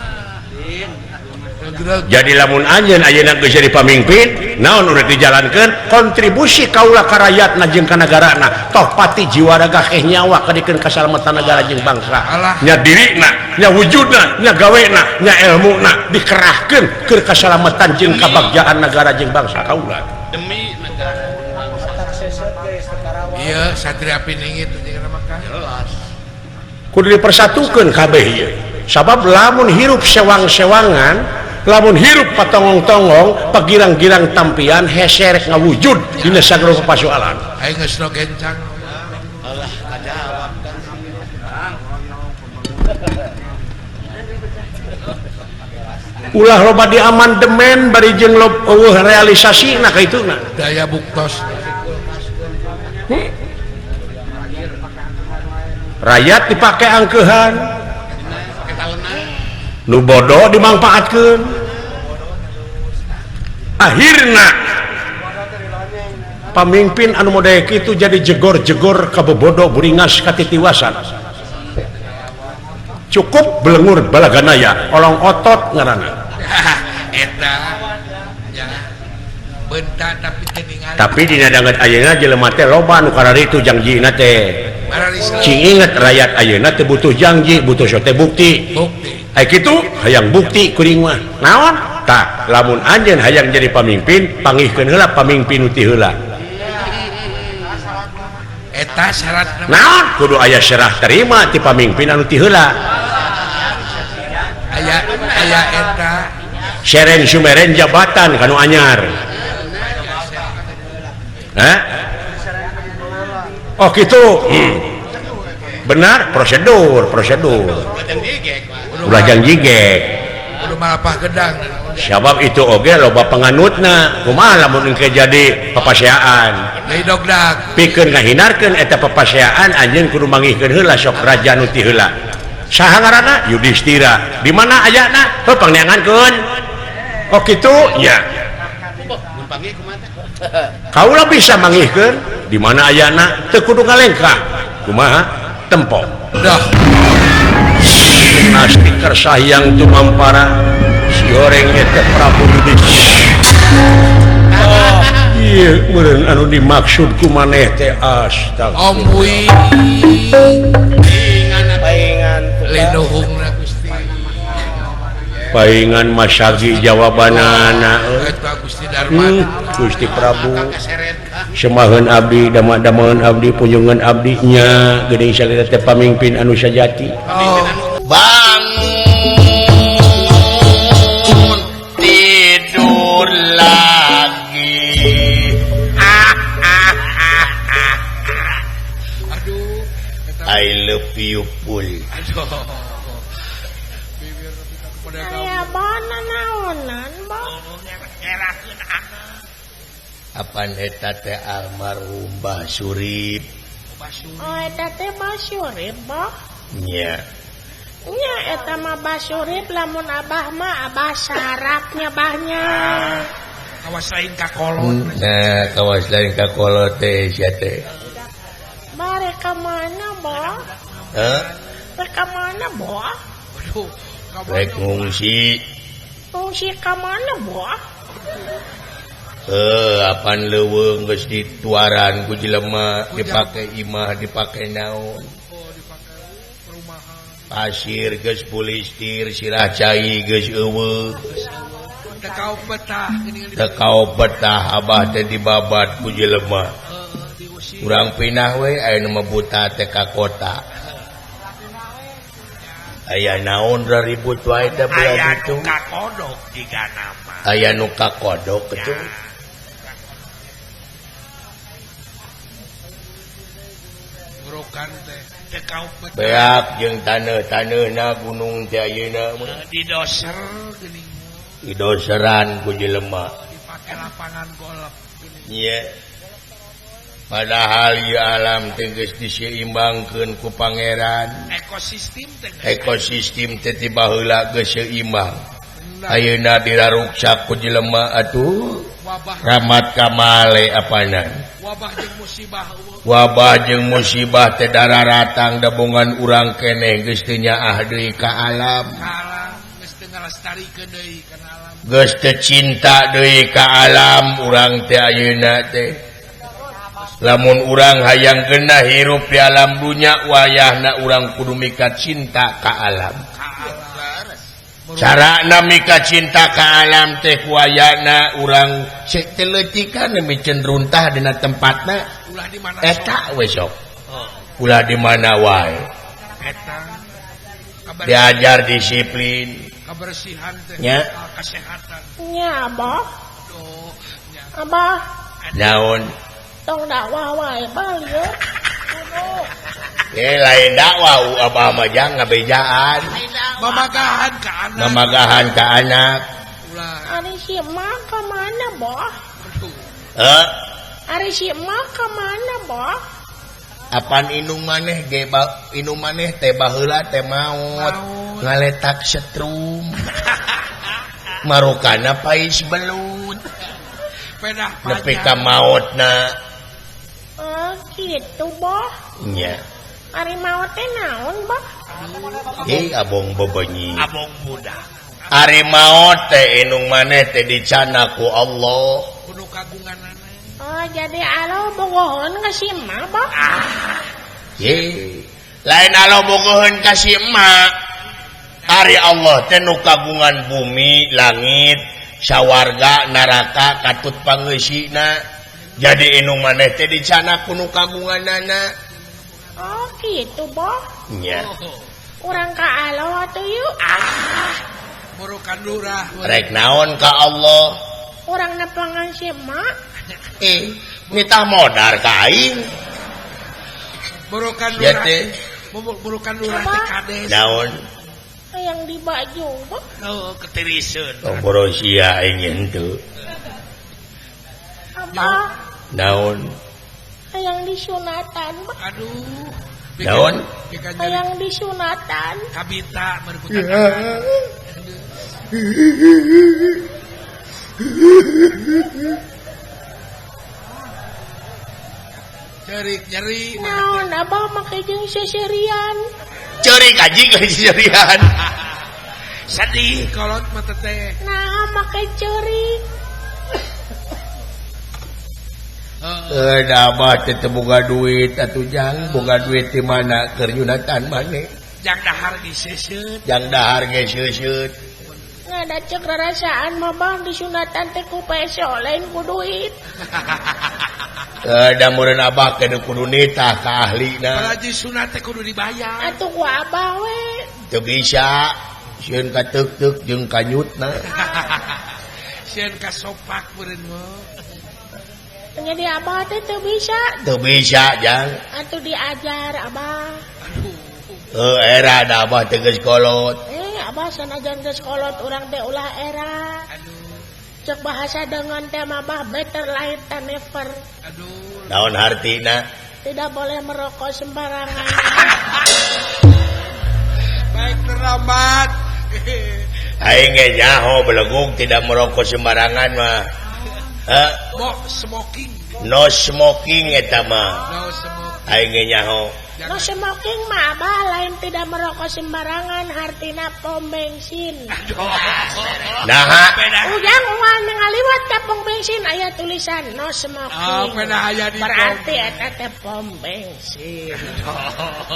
Jadi lamun anjeun ayeuna geus jadi pamimpin, naon urang dijalankeun kontribusi kaula ka rakyatna jeung ka nagarana, toh pati jiwa raga keh nyawa kadikeun kasalamatan negara jeung bangsa. Nya dirina, nya wujudna, nya gawena, nya elmuna dikerahkeun keur kasalamatan jeung kabagjaan negara jeung bangsa kaula. Demi negara bangsa. Iya, Satria Piningit jeung mah jelas. Kudu dipersatukeun kabeh ieu. Sabab lamun hirup sewang-sewangan, lamun hirup patongong-tongong, pagirang-girang tampian hese rek ngawujud dina sagala pasoalan. Aing geus nu gencang. Alah kajawab kan. Ulah loba diamandemen bari jeung eueuh realisasina ka ituna. Daya buktos. Rakyat dipake angkeuhan. Nu bodoh dimangfaatkeun. Akhirna pamimpin anu model kitu jadi jegor-jegor ka bobodo buringas katitiwasan. Cukup belengur balaganaya, olong otot ngaranna. Eta ya. Bentar tapi teu ningali. Tapi dina danget ayeuna jelema teh loba nu kararitu jangjina teh. Cing inget rakyat ayeuna teh butuh janji, butuh sote bukti. Bukti. Ai kitu hayang bukti kuring mah. Naon? Tah, lamun anjeun hayang jadi pamimpin, panggihkeun heula pamimpin nu ti heula. Eta syaratna. Naon? Kudu aya serah terima ti pamimpin anu ti heula. Aya aya eta seren sumeren jabatan kanu anyar. Hah? Oh kitu. Benar prosedur. Ulah jang jigek. Kudu malapah gedang. Sabab itu oge loba penganutna. Kumaha lamun engke jadi papaseaan. Deui dogdag. Pikeun ngahindarkeun eta papaseaan anjeun kudu manggihkeun heula sok raja nu ti heula. Saha ngaranna? Yudhistira. Di mana ayana? Heuh pangneangankeun. Oh kitu nya. Kaula bisa manggihkeun di mana ayana teu kudu ngalengkah. Kumaha? Tempo. Dah. Nastikar sahyang tumampara si horeng eta Prabu Yudhistira. Oh, ieu meureun anu dimaksud ku maneh teh astagfirullah. Omui. Paingan linuhungna Gusti. Paingan masagi jawabanana eta Gusti Darma. Gusti Prabu. Semaheun abdi, dama-damaeun abdi, punjungan abdi nya geuning salira teh pamimpin anu sajati. Oh. Bangun tidur lagi. Aduh, I love piupul. Aduh. Bibir nepi ka kepada kamu. Aya bona naonan, Bah? Ngerakeun anak. Apan eta teh almarhum Bah Surip. Oh, eta teh Bah Surip, Bah? Nya. Nya eta mah Bah Surip lamun abah mah abah sarapnya bahnya. Kawas lain ka kolot. Nah, kawas lain ka kolot teh sia teh. Bare ka mana, Bah? Heh? Rek ka mana, Bah? Aduh, ka mana? Rek ngungsi. Ngungsi ka mana, Bah? Apan leuweung geus dituaran ku jelema dipake imah dipake naon. Oh, dipake perumahan. Pasir geus pulistir sirah cai geus eueuh. Teu kau betah geuning Teu kao betah abah teh dibabat ku jelema. Diusir. Urang pindah we aya nu mah buta teh ka kota. Aya naon raribut wae teh belah Aya ditu. nu kakodok jiga nama. Aya nu kakodok kitu. Burukan teh teu kau betah. Beak jeung taneuh-taneuhna gunung teh ayeuna mah. Didoser geuning Didoseran ku jelema. dipake lapangan golf geuning. Nya. Padahal ieu alam teh geus diseimbangkeun ku pangeran. Ekosistem teh Ekosistem teh ti baheula geus seimbang. bener. Ayeuna diraruksak ku jelema atuh. Wabah Ramat kamale apanan. wabah jeung musibah eueuh. Wabah jeung musibah teh dararatang dabongan urang keneh geus teu nyaah deui ka alam. Ka alam geus teu ngalastarikeun deui kana alam. Geus teu cinta deui ka alam urang teh ayeuna teh. Lamun urang hayang genah hirup di alam dunya wayahna urang kudu mika cinta ka alam. Ka alam. Carana mika cinta ka alam teh wayahna urang seteletikan micen runtah dina tempatna Ulah di mana eta we sok. Ulah di mana wae. Eta Diajar disiplin. Kebersihan teh Nya. kesehatan. Nya, Bah. Aduh, nya. Abah, Naon? tong dakwah wae bah lieur. Eh lain dakwah abah mah jang ngabejaan. Mamagahan ka anak. Mamagahan ka anak. Ulah. Ari si emak ka mana, Bah? Aduh. Heh? Ari si emak ka mana, Bah? Apan inung maneh ge inung maneh teh baheula teh maot ngaletak setrum. Marukana pais belut. Pedah Nepi ka maotna. Oh, gitu, Bah. Nya. Ari maot teh naon, Bah? Eh abong bebenyi. Abong muda. Ari maot teh inung maneh teh dicana ku Allah. Kudu kagunganana. Oh, jadi alo bogoheun ka si emak, Bah? Ye. Lain alo bogoheun ka si emak. Ari Allah teh nu kagungan bumi, langit, sawarga, neraka, katut pangeusina. Jadi inung maneh teh dicana ku nu kagunganana. Oh, gitu, Bah. Nya. Urang ka alo atuh yuk. Ah, burukan lurah. Rek naon ka Allah? Urang nepangan si emak. Nitah modar ka aing. Burukan Ya lurah. teh. Burukan lurah teh kades. Naon? Yang di baju, Bah. Oh, ketiriseun. Tong borosia aing henteu. Abah, Naon? hayang disunatan, Bah. Aduh. Naon? Hayang disunatan. Kabita merupakan. Cerik nyeri. Naon abah make jeung seserian. Cerik anjing seserian. Sedih kolot mah teh. Nah, make cerik. Da abah teh teu boga duit atuh jang, boga duit di mana keur nyunatan maneh. Jang dahar ge seuseut. Jang dahar ge seuseut. Ngada cek rarasaan mah bang disunatan teh ku peso lain ku duit. Da meureun abah teh kudu nitah ka ahlina. Paraji sunat teh kudu dibayar. Atuh ku abah we. Teu bisa. Sieun ka teuk-teuk jeung kanyutna. Sieun ka sopak meureun mah. Jadi abah teh teu bisa. Teu bisa jang. Atuh diajar abah. Aduh. Heuh era da abah teh geus kolot. Abah sanajan geus kolot urang teh ulah era. Aduh. Cek bahasa dengan teh mah abah better late than never. Aduh. Naon hartina? Tidak boleh merokok sembarangan. Baik terlambat. Aing ge nyaho belegug tidak merokok sembarangan mah. Heh, smoking. No smoking eta mah. No smoking. Aing ge nyaho. No smoking mah abah lain tidak merokok sembarangan hartina pom bensin. Naha ujang uang ngaliwat ka pom bensin aya tulisan no smoking. Berarti eta teh pom bensin.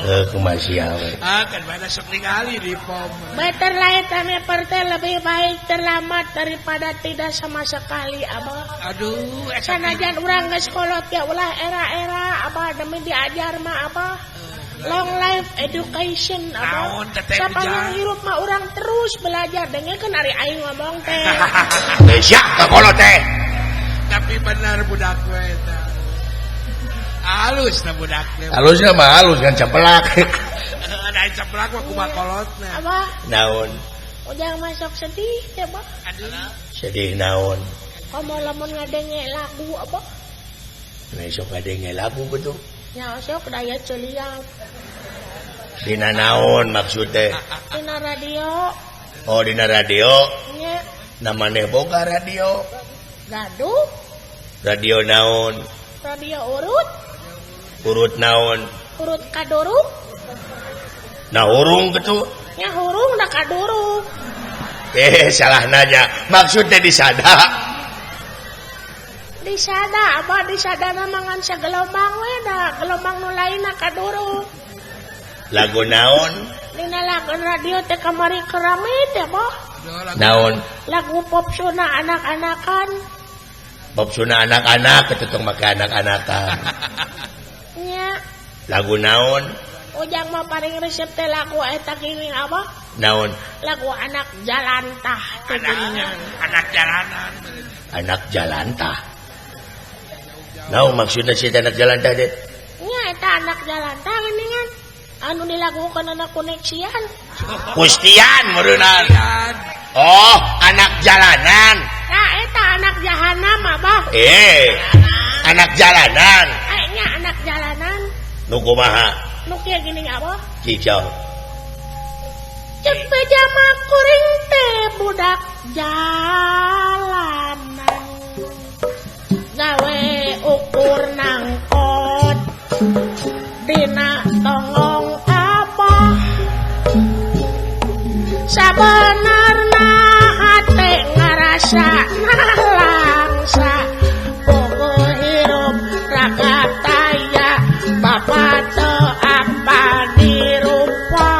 Heuh kumaha sia we. Ah kan mana sok ningali di pom. Better late than never teh lebih baik terlambat daripada tidak sama sekali abah. Aduh, sanajan urang geus kolot ya ulah era-era abah demi diajar mah abah. Long life education abah. Sapanjang hirup mah urang terus belajar dengekeun ari aing ngomong teh. Teh sia ka kolot teh. Tapi benar budak we eta. Halus na budak teh. Halusna mah halus kan capelak. Da capelak mah kumaha kolotna. Abah. Naon? Ujang masuk sedih teh, Bah. Aduh. Sedih naon? Komo lamun ngadenge lagu abah. Nah sok ngadenge lagu betul. Nya sok daya celiang. Dina naon maksud teh? Dina radio. Oh dina radio. Nya. Namanya boga radio. Gaduh. Radio naon? Radio urut. Urut naon? Urut kaduruk. Nah hurung gitu. Nya hurung da kaduruk. Salah nanya. Maksudnya disada. Disada abah disadana mangan sagelombang we da gelombang nu lainna kaduruk. Lagu naon? Dina lagu radio teh kamari kerame teh bah. Naon? Lagu pop suna anak-anakan. Pop suna anak-anak ketutung make anak-anakan. Nya. Lagu naon? Ujang mah paling resep teh lagu eta gini abah. Naon? Lagu anak jalantah teh geuningan. Anak jalanan. Anak jalantah. Naon maksudna si anak jalantah teh? Nya eta anak jalantah geuningan. Anu dilakukan anak koneksian. Kustian meureunnan. Oh, anak jalanan. Nah, eta anak jahanam abah. Anak jalanan. Nya anak jalanan. Nu kumaha? Nu kieu geuning abah. Cicau. Cek beja mah kuring teh budak jalanan. Gawe ukur nangkot dina tonggong abah. Sabenarna hate ngarasa nalangsa bogo hirup raga taya bapa teu apa dirupa.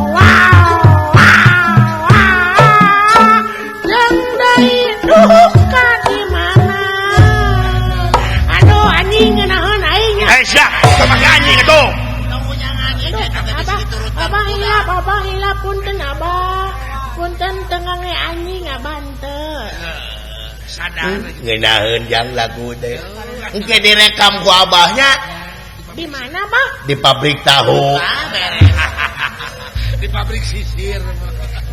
Wow, wow, wow. Jeung deui duka di mana. Aduh anjing ngeunaheun aing. Sia, kumaha anjing atuh? Abah hilap, abah hilap, punten abah. Punten tengange anjing abah henteu. Sadar. Ngeunaheun jang lagu teh. Engke direkam ku abahnya. Di mana, Bah? Di pabrik tahu. Di pabrik sisir.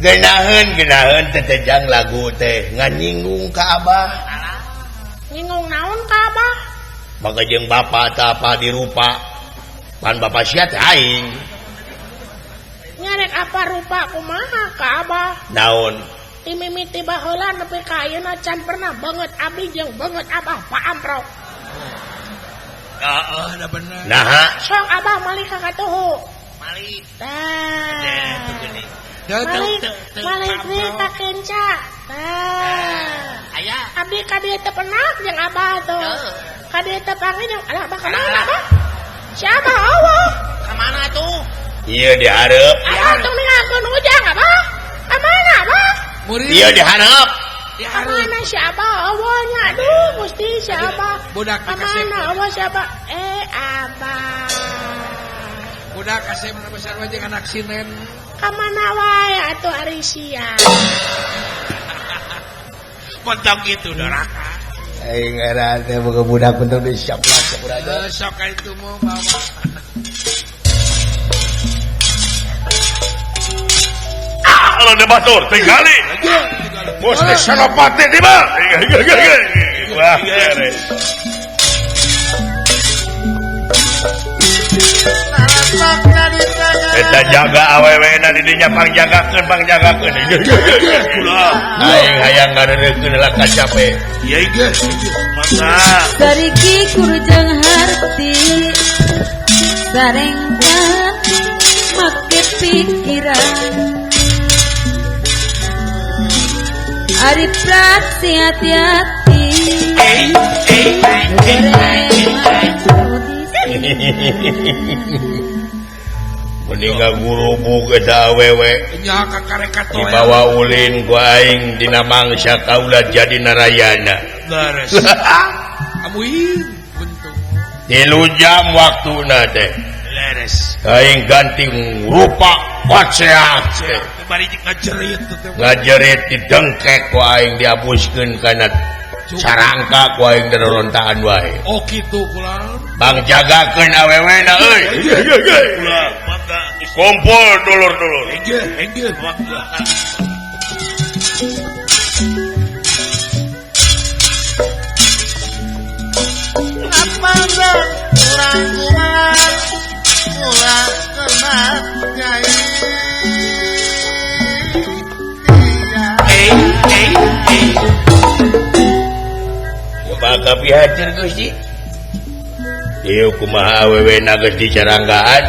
Ngeunaheun teh jang lagu teh nganyinggung ka abah. Nyinggung naon ka abah? Maka jeung bapa teh apa dirupa. Pan bapa sia teh aing. Nyarek apa rupa kumaha ka abah? Naon? Ti mimiti baheula nepi ka ayeuna can pernah banget abdi jeung banget abah paamprok. Heeh, da bener. Naha? Sok abah malik ka katuhu. Malik. Tah. Malik, malik deui ka kenca. Tah. Aya. Abdi ka dieu teu pernah jeung abah tuh. Ka dieu teu panggil jeung alah abah ka mana abah? Si abah eueuh. Ka mana tuh? Ieu dihareup. Abah tong ningalkeun ujang abah. Ka mana abah? Ieu dihareup. Ka mana si abah eueuh nya? Aduh Gusti si abah. Budak ka mana eueuh si abah? Abah. Budak kasep besar wae jeung anak sinen. Ka mana wae atuh ari sia. Potong gitu doraka. Aing era teh boga budak bentuk disiap-siap aja. Sok ka itu mau bawa. Kalau debatur tinggali. Bos Senopati tiba. Wah, beres. Eta jaga awewena di dinya pangjagakeun pangjagakeun. Aing hayang ngareureukkeun lah kacape. Ieu geus. Mangga. Sariki kurjang harti sarengkan make pikiran ari praksi hati-hati. Meninggal guru eta awewe dibawa ulin ku aing dina mangsa kaula jadi narayana. Leres. Amuin bentuk. 3 jam waktuna teh. Leres. Aing ganti rupa koceak. Bari ngajerit teh. Ngajerit didengkek ku aing diabuskeun kana sarangka ku aing darontaan wae. Oh kitu kula. Bang jagakeun awewena euy. Kula mangga kumpul dulur-dulur. Hege mangga. Apana urang kuat ulah kemat nyai. Maka pihatur Gusti. Ieu kumaha awewena geus dicaranggaan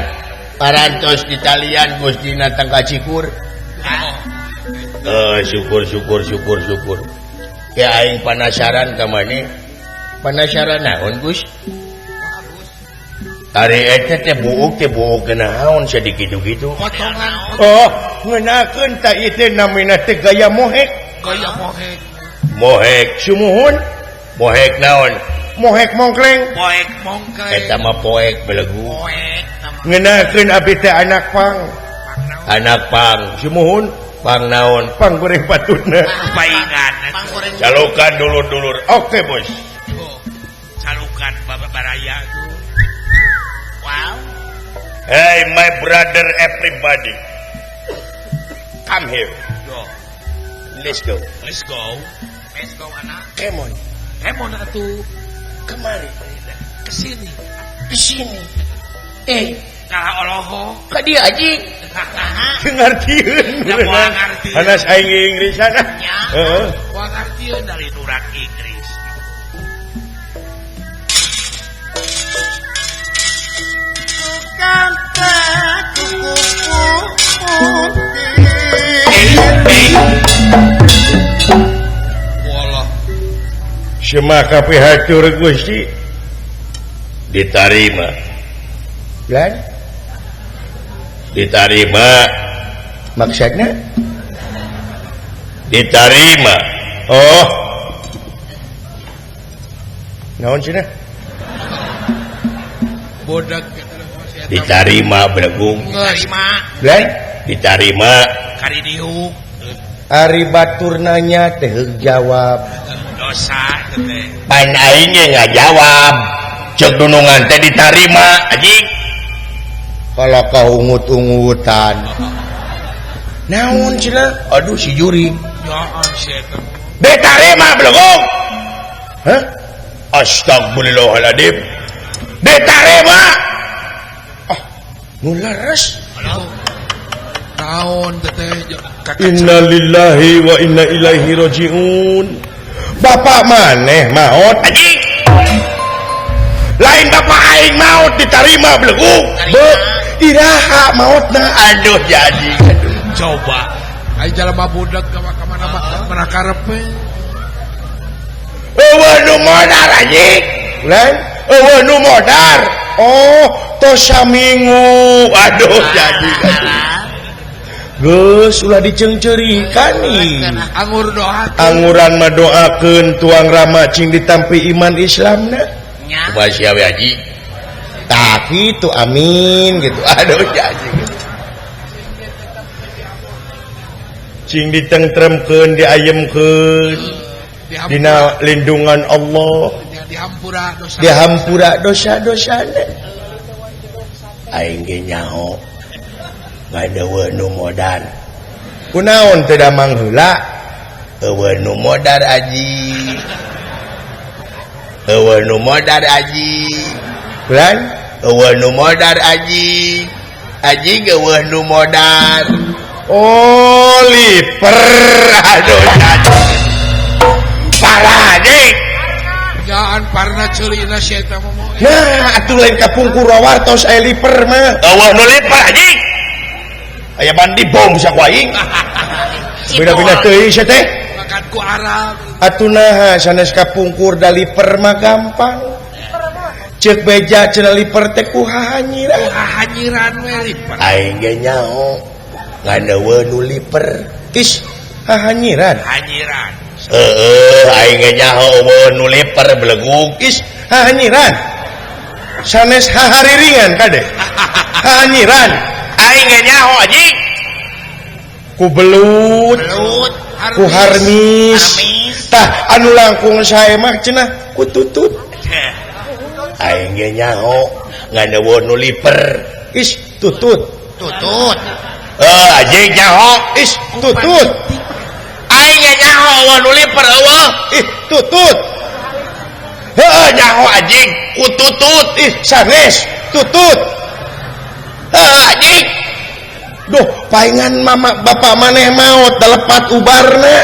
parantos ditalian Gustina tangka cikur. Syukur syukur syukur syukur. Ya aing panasaran ka maneh. Panasaran naon Gus? Ari eta teh buuk naon sakitu-kitu. Potongan. Oh, ngeunakeun ta ieu teh namina teh gaya mohek. Gaya mohek. Mohek sumuhun. Mohek naon? Mohek mongkleng. Poek mongkleng. Eta mah poek belegu. Poek. Ngeunakeun abdi teh anak pang. Anak pang sumuhun, pang naon? Pang goreng patutna. Paingan. Pang goreng. Calukan dulur-dulur. Oke, Bos. Oh. Calukan Bapak Baraya tuh. Wow. Hey my brother everybody. Come here. Go. Let's go. Let's go. Let's go anak. Come on. Come on atuh. Kemari. Kesini. Kesini. Kalah oloho. Ka dia anjing. Teu ngartieun. Da moal ngartieun. Hanas aing Inggrisan. Heeh. Moal ngartieun dari urang Inggris. Tukang kuku putih. Walah. Semaka pihatur Gusti ditarima. Lan ditarima maksudna ditarima. Oh. Naon cenah? Bodak ditarima belegung. Ditarima. Lan ditarima kari diuk. Ari batur nanya teh jawab. Dosa teh. Pan aing ge ngajawab. Ceuk dunungan teh ditarima anjing. Kalau kau ungut-ungutan. Naon cenah? Aduh si juri. Naon si eta? Ditarima belegung. Hah? Astagfirullahaladzim. Ditarima. Ah, nu leres. Naon teteh? Innalillahi wa inna ilaihi rajiun. Bapak maneh maot anjing. Lain bapak aing maot ditarima belegung. Be iraha maotna. Aduh jadi aduh. Coba aing jalma budak ka mana mana karepe. Eueuh nu modar anjing. Lain eueuh nu modar. Oh, tos saminggu. Aduh jadi aduh. Geus ulah diceungceurikan nih. Angur doakeun. Anguran mah doakeun tuang rama cing ditampi iman Islamna. Nya. Kumaha sia we haji? Tah kitu amin gitu. Aduh jadi. Cing ditengtremkeun, diayemkeun dina lindungan Allah. Dihampura dosa. Dihampura dosa-dosana. Aing ge nyaho. Ngadeuweun nu modar. Kunaon teu damang heula? Eueuh nu modar aji. Eueuh nu modar aji. Bulan eueuh nu modar aji. Aji eueuh nu modar. Oh, liper. Aduh, parah aji. Jangan parna ceulina si eta mah. Nah, atuh lain kapungkur wartos aya liper mah. Eueuh nu liper aji. Aya bandi bom sia ku aing. Beda-beda teuing sia teh. Makan ku Arab. Atuh naha sanes kapungkur da liper mah gampang. Ceuk beja cenah liper teh ku hahanyiran. Ku hahanyiran we liper. Aing ge nyaho ngan eueuh nu liper. Is hahanyiran. Hanyiran. Heeh, aing ge nyaho eueuh nu liper belegug. Is hahanyiran. Sanes hahariringan kade. Hahanyiran. Aing ge nyaho anjing. Ku belut, ku harmis. Tah anu langkung sae mah cenah ku tutut. Aing ge nyaho ngan eueuh nu liper. Is tutut. Tutut. Heuh anjing nyaho. Is tutut. Aing ge nyaho eueuh nu liper eueuh. Ih tutut. Heuh nyaho anjing ku tutut. Ih sanes tutut. Heuh anjing. Duh paingan mama bapak maneh maot dalepat ubarna.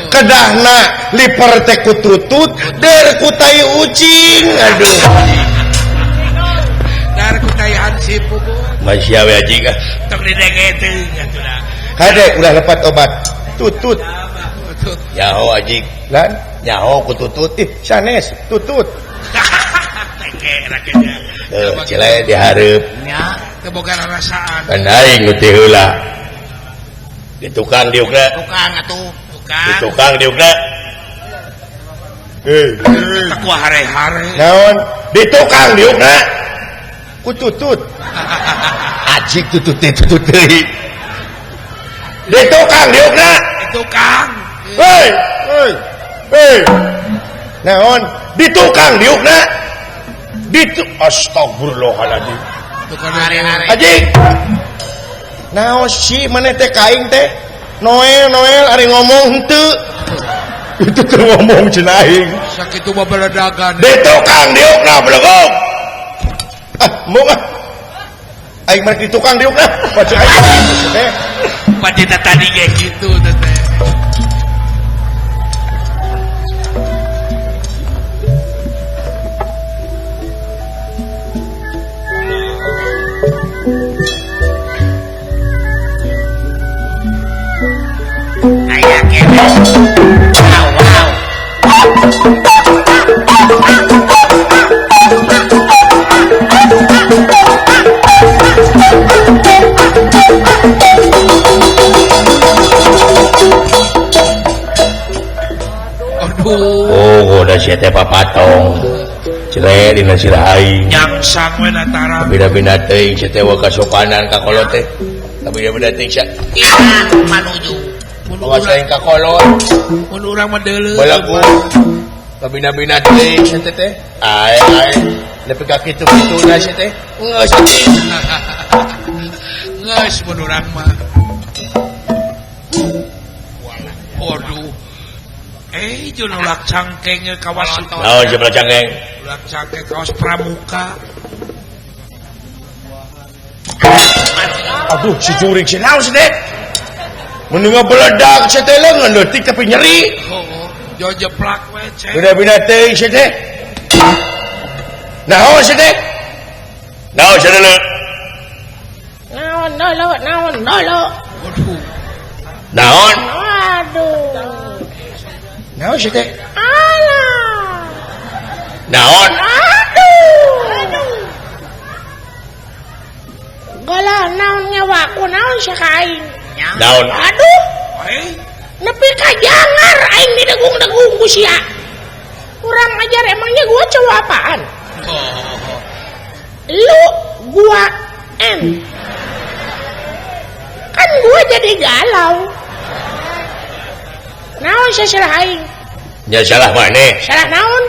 Kedahna liper teh ku tutut, der ku tai ucing. Aduh. Dar ku tai hansip Masya we anjing ah. Tong didenge teuing atuh da. Kade ulah lepat obat. Tutut. Nyaho anjing. Lan nyaho ku tutut. Ih sanes tutut. Teke rakenya. Heuh cile dihareup. Nya teu boga rarasaan. Kan aing nu teh heula. Di tukang diukna. Tukang atuh. Tukang. Di tukang diukna. Heuh. Ku hare-hare. Naon? Di tukang diukna. Ku tutut. Ajik tutut teh tutut deui. Di tukang diukna. Di tukang. Hei, hei. Hei. Naon? Di tukang diukna. Di astagfirullahaladzim. Tukang hare-hare. Ajik. Naon si maneh teh ka aing teh? Noel, Noel ari ngomong henteu. Itu teh ngomong cenah aing. Sakitu mah beledagan. Di tukang diukna belegog. Ah, mung ah. Aing mah di tukang diukna. Baca aing teh. Padita tadi ge kitu teh. Aya kene. Wow, wow. Aduh. Oh, udah sia teh papatong. Cile dina sirah aing. Nyangsang we latara. Beda-beda teuing sia teh kasopanan ka kolot teh. Beda-beda teuing sia. Iya, manuju. Awas aing ka kolot. Mun urang mah deuleu. Balagu. Kabina-bina teuing sia teh teh. Ae ae. Nepi ka kitu-kituna sia teh. Geus anjing. Geus mun urang mah. Waduh. Jeung ulak cangkeng kawas itu. Naon jeung ulak cangkeng? Ulak cangkeng kawas pramuka. Aduh, si juring si naon sih teh? Mending beledak si teh leungeun leutik tapi nyeri. Heeh, jauh jeplak we cek. Beda-beda teuing si teh. Naon si teh? Naon si teh? Naon dolo, naon dolo. Waduh. Naon? Waduh. Naon sih teh? Alah. Naon? Aduh. Gola naon nyawaku naon sia ka aing? Naon? Aduh. Nepi ka jangar aing didegung-degung ku sia. Kurang ajar emangnya gua cowok apaan? Oh. Lu gua N. Kan gua jadi galau. Naon sia salah aing? Nya salah maneh. Salah naon?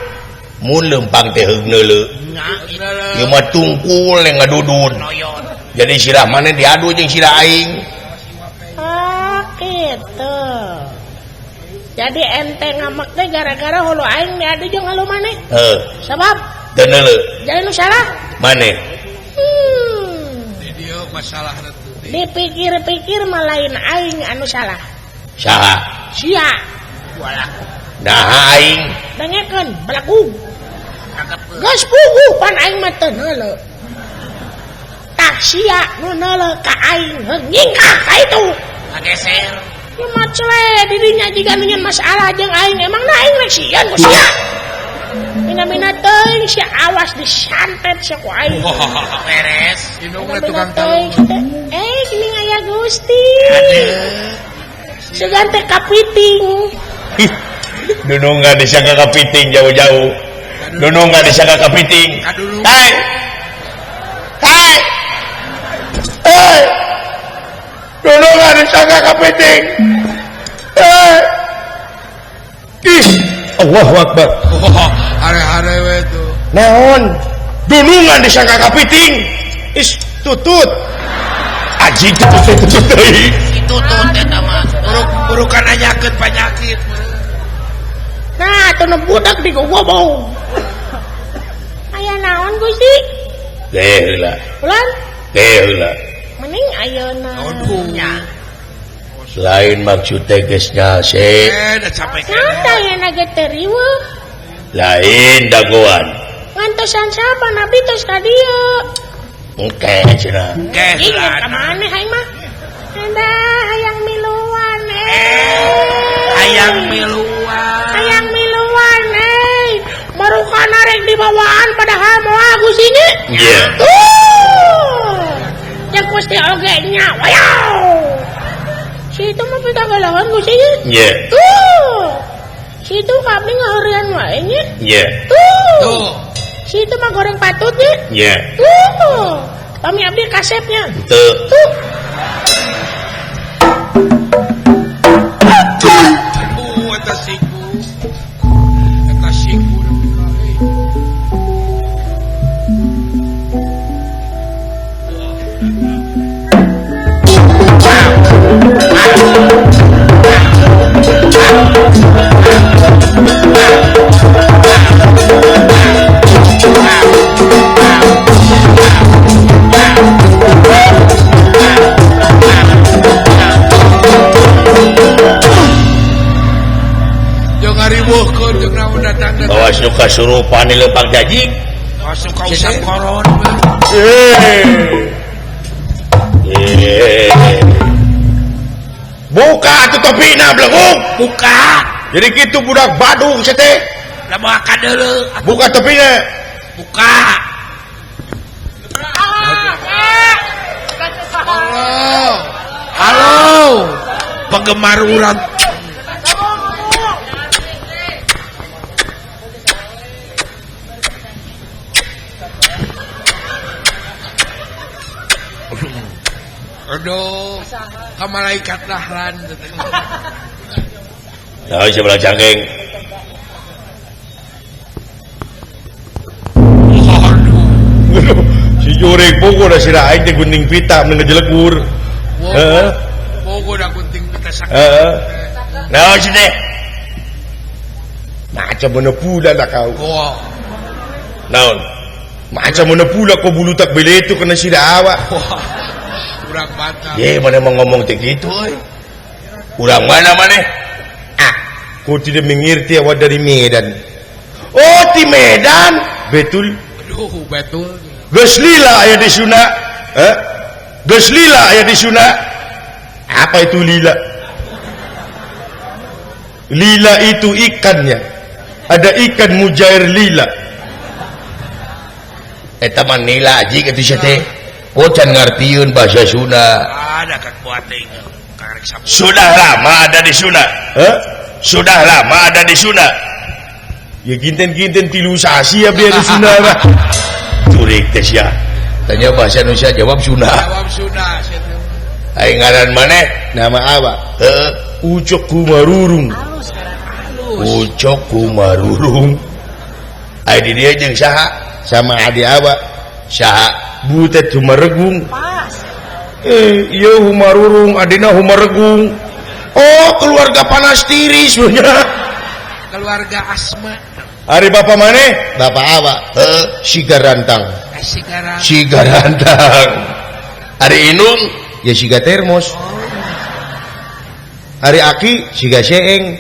Mun leumpang teh heug neuleu. Ieu mah tungkul yang ngadudun. Jadi sirah maneh diadu jeung sirah aing. Oke. Jadi ente ngamek teh gara-gara hulu aing diadu jeung halu maneh. Heuh. Sabab teu neuleuh. Jadi nu salah maneh. Di dieu masalahna tuh. Dipikir-pikir mah lain aing anu salah. Saha? Sia. Walah. Naha aing dengekeun belagu. Geus puguh pan aing mah teu neuleuh. Tah sia nu neuleuh ka aing heung nyingkah ka itu. Ngageser. Ieu mah cele dirinya jiga nu nyeun masalah jeung aing emangna aing rek sieun ku sia. Mina-mina teuing sia awas disantet sia ku aing. Beres. Indungna tukang talung. Eh geuning aya Gusti. Segan teh kapiting. Dunungan disangka kapiting jauh-jauh. Dunungan disangka kapiting. Hai. Hai. Hai. Dunungan disangka kapiting. Hai. Ih, Allahu Akbar. Hare-hare we tuh. Naon? Dunungan disangka kapiting. Is tutut. Aji tutut tutut deui. Tutut eta mah. Buruk-burukan nanyakeun panyakit. Nah, atuh nu budak digobong. Aya naon Gusti? Teh heula. Ulan? Teh heula. Mending ayeuna. Aduh. Lain maksud teh geus nyase. Da capek. Nah, ayeuna ge teh riweuh. Lain dagoan. Ngantosan siapa nabi tos ka dieu? Engke cenah. Engke. Ih, ka maneh aing mah? Anda hayang miluan eh. Hayang miluan. Hayang miluan eh. Marukana rek dibawaan padahal moal Gusti nya. Iya. Tuh. Yang Gusti oge nya. Wayaw. Si itu mah pitagalahan Gusti nya. Iya. Tuh. Si itu kami ngaheureuan wae nya. Iya. Tuh. Tuh. Si itu mah goreng patut nya. Iya. Tuh. Kami abdi kasepnya. Tuh. Tuh. Aduh, eta siku. Eta siku nepi ka euy. Jeung ngariweuhkeun jeung naon datang teh. Awas nu kasurupan di leupak jajing. Awas nu kausap koron. Buka atuh topina bleguk. Buka. Jadi kitu budak Badung sia teh. Lah moal kadeuleu. Buka topina. Buka. Halo. Halo. Penggemar urang. Aduh, ka malaikat dahlan. Nah, sebelah cangkeng. Aduh. Si jurig pogo da sira aing teh gunting pita mun ngejelegur. Heeh. Pogo da gunting pita sakit. Heeh. Naon sih teh? Macam mana pula lah kau. Wah. Naon? Macam mana pula kau bulu tak beletu kena sira awak. Wah. Urang batal. Ye, mana mau ngomong teh gitu euy. Urang mana maneh? Ah, kau tidak mengerti awak dari Medan. Oh, di Medan. Betul. Aduh, betul. Geus lila aya di Sunda. Eh? Geus lila aya di Sunda. Apa itu lila? Lila itu ikannya. Ada ikan mujair lila. Eta mah nila aji kitu sia teh. Kau can ngartieun bahasa Sunda. Ada kak buat teh. Sudah lama ada di Sunda. Heh? Sudah lama ada di Sunda. Ya ginten-ginten tilu sasi ya biar di Sunda lah. Curik teh sia. Tanya bahasa Indonesia jawab Sunda. Jawab Sunda sia teh. Aing ngaran maneh? Nama awak? Heuh, Ucok Kumarurung. Ucok Kumarurung. Ai di dieu jeung saha? Sama adi awak. Saha? Butet Humaregung. Pas. Ieu Humarurung, adina Humaregung. Oh, keluarga panas tiris nya. Keluarga asma. Ari bapak maneh? Bapak apa? Siga rantang. Siga rantang. Ari inung ya siga termos. Ari aki siga seeng.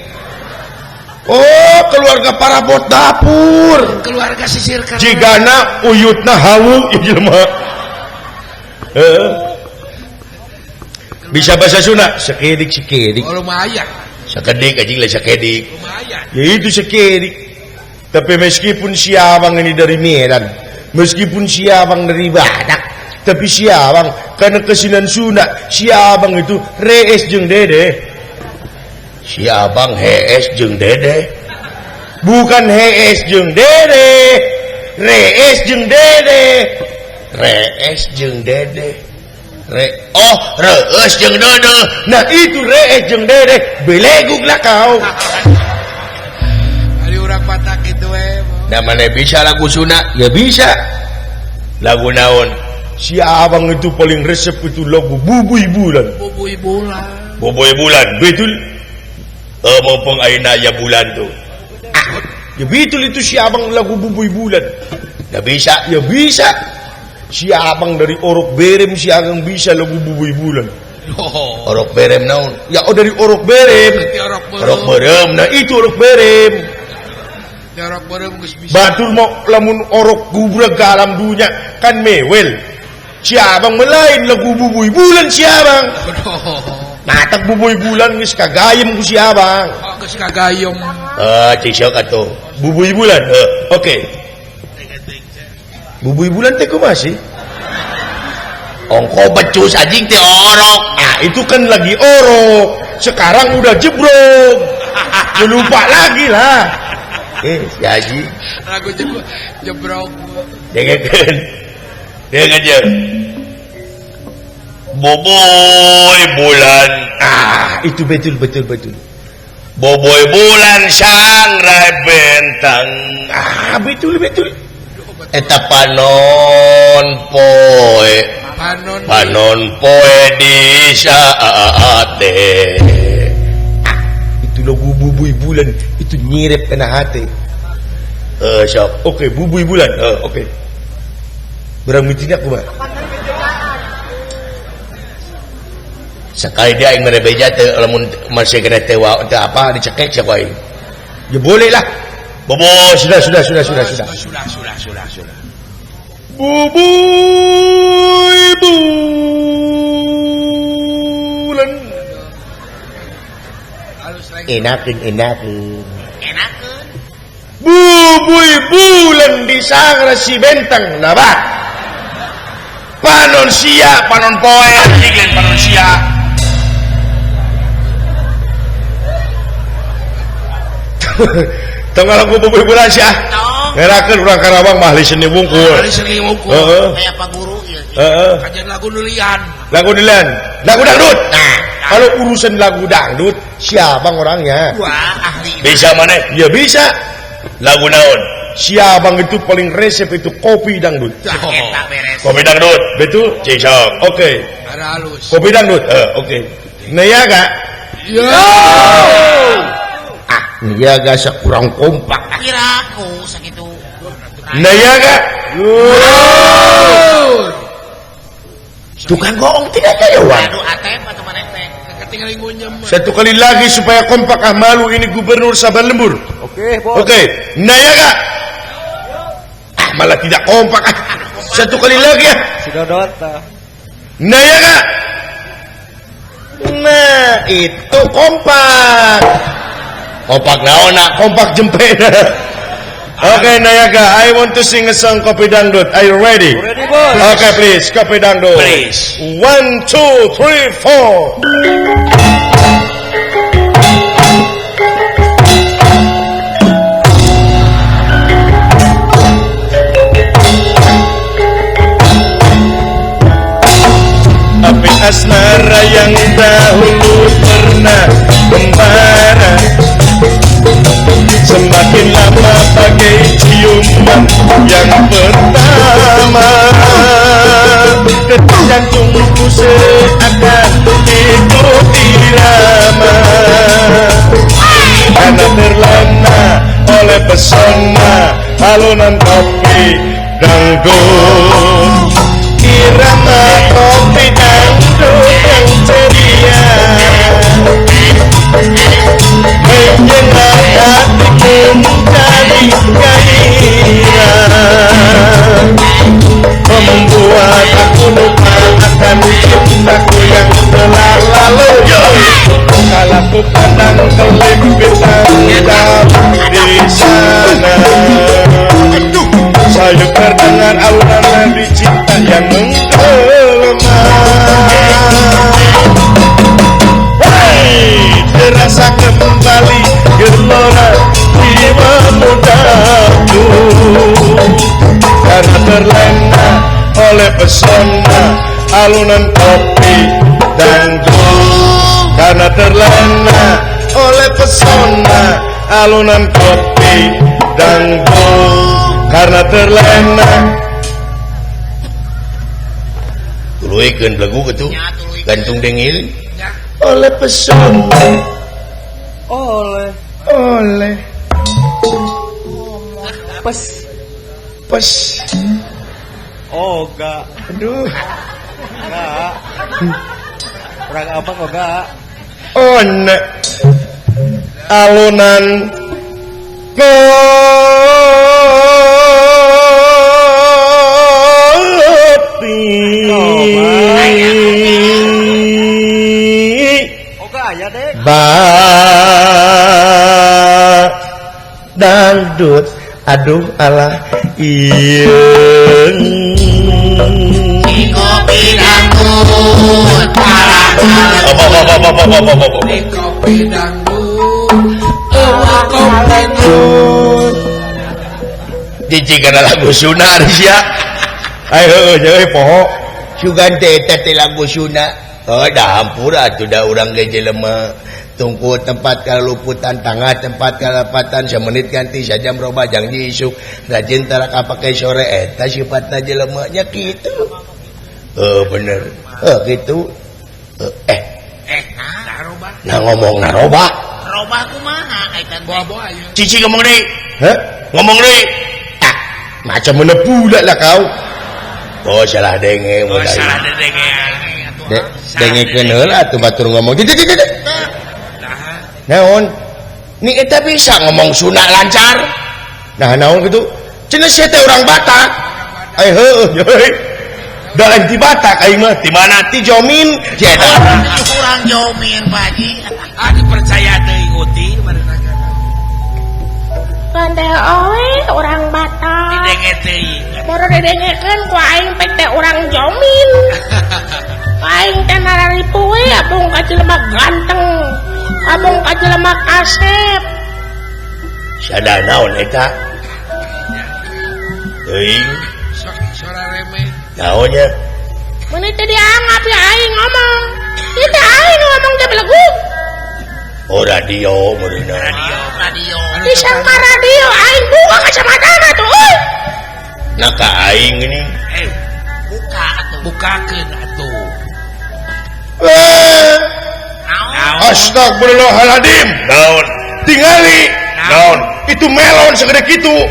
Oh, keluarga parabot dapur. Keluarga sisir karena. Jigana uyutna hawu ieu jelema. Heeh. Bisa bahasa Sunda sekedik sekedik. Oh, lumayan. Sekedik anjing lah sekedik. Lumayan. Ya itu sekedik. Tapi meskipun si abang ini dari Medan, meskipun si abang dari Batak, tapi si abang karena kesinan Sunda, si abang itu rees jeung dede. Si abang hees jeung dede. Bukan hees jeung dede, rees jeung dede. Rees jeung dede. Re oh, rees jeung dede. Nah itu rees jeung dede, belegug lah kau. Ari urang Batak itu we. Nah mana bisa lagu Sunda? Ya bisa. Lagu naon? Si abang itu paling resep itu lagu Bubuy Bulan. Bubuy Bulan. Bubuy Bulan, betul. Mumpung ayeuna aya bulan tuh. Ah, ya betul itu si abang lagu Bubuy Bulan. Ya bisa, ya bisa. Si abang dari Orok Berem si abang bisa lagu Bubuy Bulan. Oh. Orok Berem naon? Ya oh dari Orok Berem. Orok Berem. Nah itu Orok Berem. Orok Berem geus bisa. Batur mau lamun orok gubreg ke alam dunia kan mewel. Si abang melain lagu Bubuy Bulan si abang. Matak Bubuy Bulan geus kagayem ku si abang. Oh, geus kagayem. Cisok atuh. Bubuy Bulan. Oke. Bubuy Bulan teh kumaha sih? Ongko becus anjing teh orok. Ah, itu kan lagi orok. Sekarang udah jebrok. Ya lupa lagi lah. Si haji. Lagu jebrok. Dengekeun. Dengekeun. Bubuy Bulan. Ah, itu betul betul betul. Bubuy Bulan sangrai bentang. Ah, betul betul. Eta panon poe. Panon poe di saate. Ah, itu lagu Bubuy Bulan itu nyirep kena hati. Sok. Oke, Bubuy Bulan. Oke. Berang mitina kumaha? Sekali dia aing mere beja teu lamun masih kena teu teu apa dicekek sia ku aing. Ya boleh lah. Bobo sudah sudah sudah sudah sudah. Sudah sudah sudah sudah. Bubuy Bulan. Enakeun enakeun. Enakeun. Bubuy Bulan di sangra si bentang nah bah. Panon sia, panon poe anjing lain panon sia. Tong lagu Bubuy Bulan sia. Ngerakeun urang Karawang mah ahli seni wungkul. Ahli seni wungkul. Heeh. Kayak Pak Guru ieu. Heeh. Kajian lagu nulian. Lagu nulian. Lagu dangdut. Nah, kalau urusan lagu dangdut siapa orangnya? Wah, ahli. Bisa maneh? Ya bisa. Lagu naon? Si abang itu paling resep itu kopi dangdut. Oh. Eta beres. Kopi dangdut. Betul? Cisok. Oke. Ada halus. Kopi dangdut. Oke. Niaga. Yo. Ah, niaga sekurang kompak. Kiraku sakitu. Niaga. Yo. Tukang goong tidak ada ya. Aduh ATM atau mana teh. Ketinggalan ngunyem. Satu kali lagi supaya kompak, ah malu ini Gubernur Saban Lembur. Oke, bos. Oke, Niaga. Ah, malah tidak kompak. Ah. Satu kali lagi ya. Si Dodot. Niaga. Nah, itu kompak. Kompak naon nak? Kompak jempe. Oke, Niaga, I want to sing a song Kopi Dangdut. Are you ready? Ready, bos. Oke, please, Kopi Dangdut. Please. 1, 2, 3, 4. Api asmara yang dahulu pernah membara, semakin lama bagai ciuman yang pertama. Detak jantungku seakan ikut irama. Oleh pesona alunan kopi dangdut, irama kopi dangdut yang ceria menyengat hatiku menjadi gairah, membuat aku lupa akan cintaku yang telah lalu. Kalau ku pandang kelip bintang jauh di sana, sayup terdengar alunan nadi cinta yang menggema. Hey, terasa kembali gelora jiwa mudaku, karena terlena oleh pesona alunan kopi dangdut, karena terlena oleh pesona alunan kopi dangdut, karena terlena. Tuluikeun belagu kitu gantung dengil oleh pesona, oleh oleh pes pes oga, aduh enggak orang abang oga one alunan kopi oga aya dek ba dangdut, aduh alah ieung kopi dangdut kopi dangdut kopi dangdut cici kana lagu Sunda sia ayo heueuh poho sugan teh eta teh lagu Sunda. Oh dah hampura atuh da urang ge jelema tungku tempat kaluputan tangga tempat kalapatan semenit ganti sajam roba janji isuk rajin tara kapake sore eta sifatna jelema nya kitu. Bener gitu. Naroba. Nah ngomong naroba. Roba kumaha kaitan boa-boa ieu. Cici ngomong deui. Heh? Ngomong deui. Ah, macam mana pula lah kau. Oh salah denge. Oh salah denge. Dengekeun heula atuh batur ngomong. Nah, naon? Ni eta bisa ngomong Sunda lancar. Nah naon kitu? Cenah sia teh urang Batak. Ai heueuh euy. Da lain ti Batak aing mah. Di mana? Ti Jomin. Sia eta. Urang Jomin Pak Haji. Ah dipercaya teuing uti bareuna. Pandai oe urang Batak. Didenge teuing. Baru didengekeun ku aing pek teh urang Jomin. Aing teh nararipu we abung ka jelema ganteng. Abung ka jelema kasep. Sada naon eta? Teuing. Sora remeh. Naonnya? Mun teh dianggap ya aing ngomong. Ieu teh aing ngomong teh belegu. Oh radio meureunna. Radio, radio. Disangka radio aing buka kacamatana tuh euy. Nah ka aing ini. Buka atuh. Bukakeun atuh. Astagfirullahaladzim. Naon? Tingali. Naon? Itu melon segede kitu.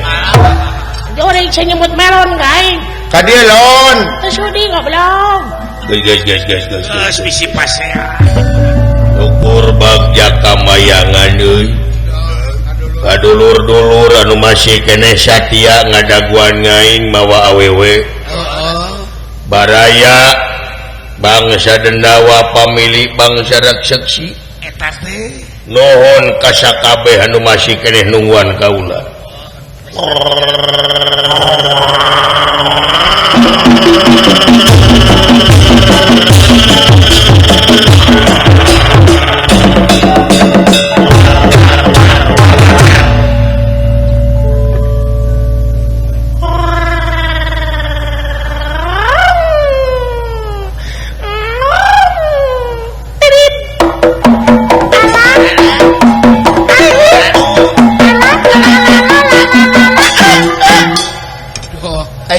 Joreng saya nyebut melon ka aing. Ka dieu lon. Teu sudi goblok. Geus geus geus geus. Geus bisi pasea. Ukur bagja kamayangan euy. Kadulur-dulur anu masih keneh satia ngadaguan ngaing mawa awewe. Baraya bangsa Dendawa pamili bangsa Rakseksi. Eta teh nuhun ka sakabeh anu masih keneh nungguan kaula.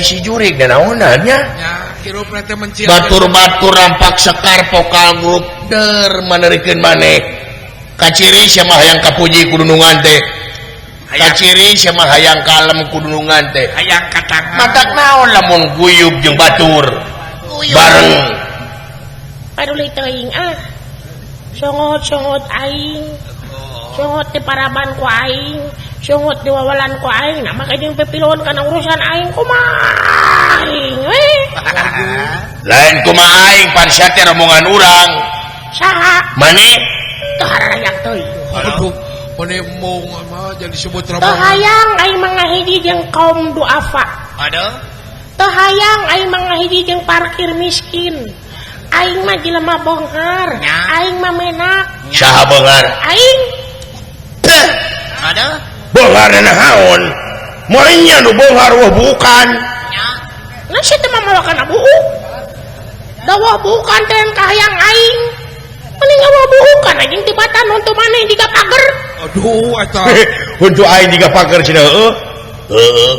Si jurig dan naonannya batur-batur rampak sekar vokal grup der manerikeun maneh kaciri sia mah hayang kapuji ku dunungan teh Kaciri sama hayang kalem kudunungan teh. Hayang katangan. Matak naon lamun guyub jeung batur. Bareng. Paduli teuing ah. Songot-songot aing. Songot di paraban ku aing, songot di wawalan ku aing. Nah maka jeung pepilon kana urusan aing kumaha aing we. Lain kumaha aing pan sia teh rombongan urang. Saha? Mane? Teu harayang teuing. Aduh, mane mong mah jadi sebut Teu rombongan. hayang aing mah ngahiji jeung kaum duafa. Aduh. Teu hayang aing mah ngahiji jeung parkir miskin. Aing mah jelema bonghar, aing mah menak. Saha bonghar? Aing. Aduh. Bonghar naon? Moalnya nu bonghar wah bukan. Nah sia teh mah mawa kana buuk. Da wah bukan teh kahayang aing. Mending wah bukan anjing tibatan untuk maneh jiga pager. Aduh eta. Untuk aing jiga pager cenah heueuh. Heueuh.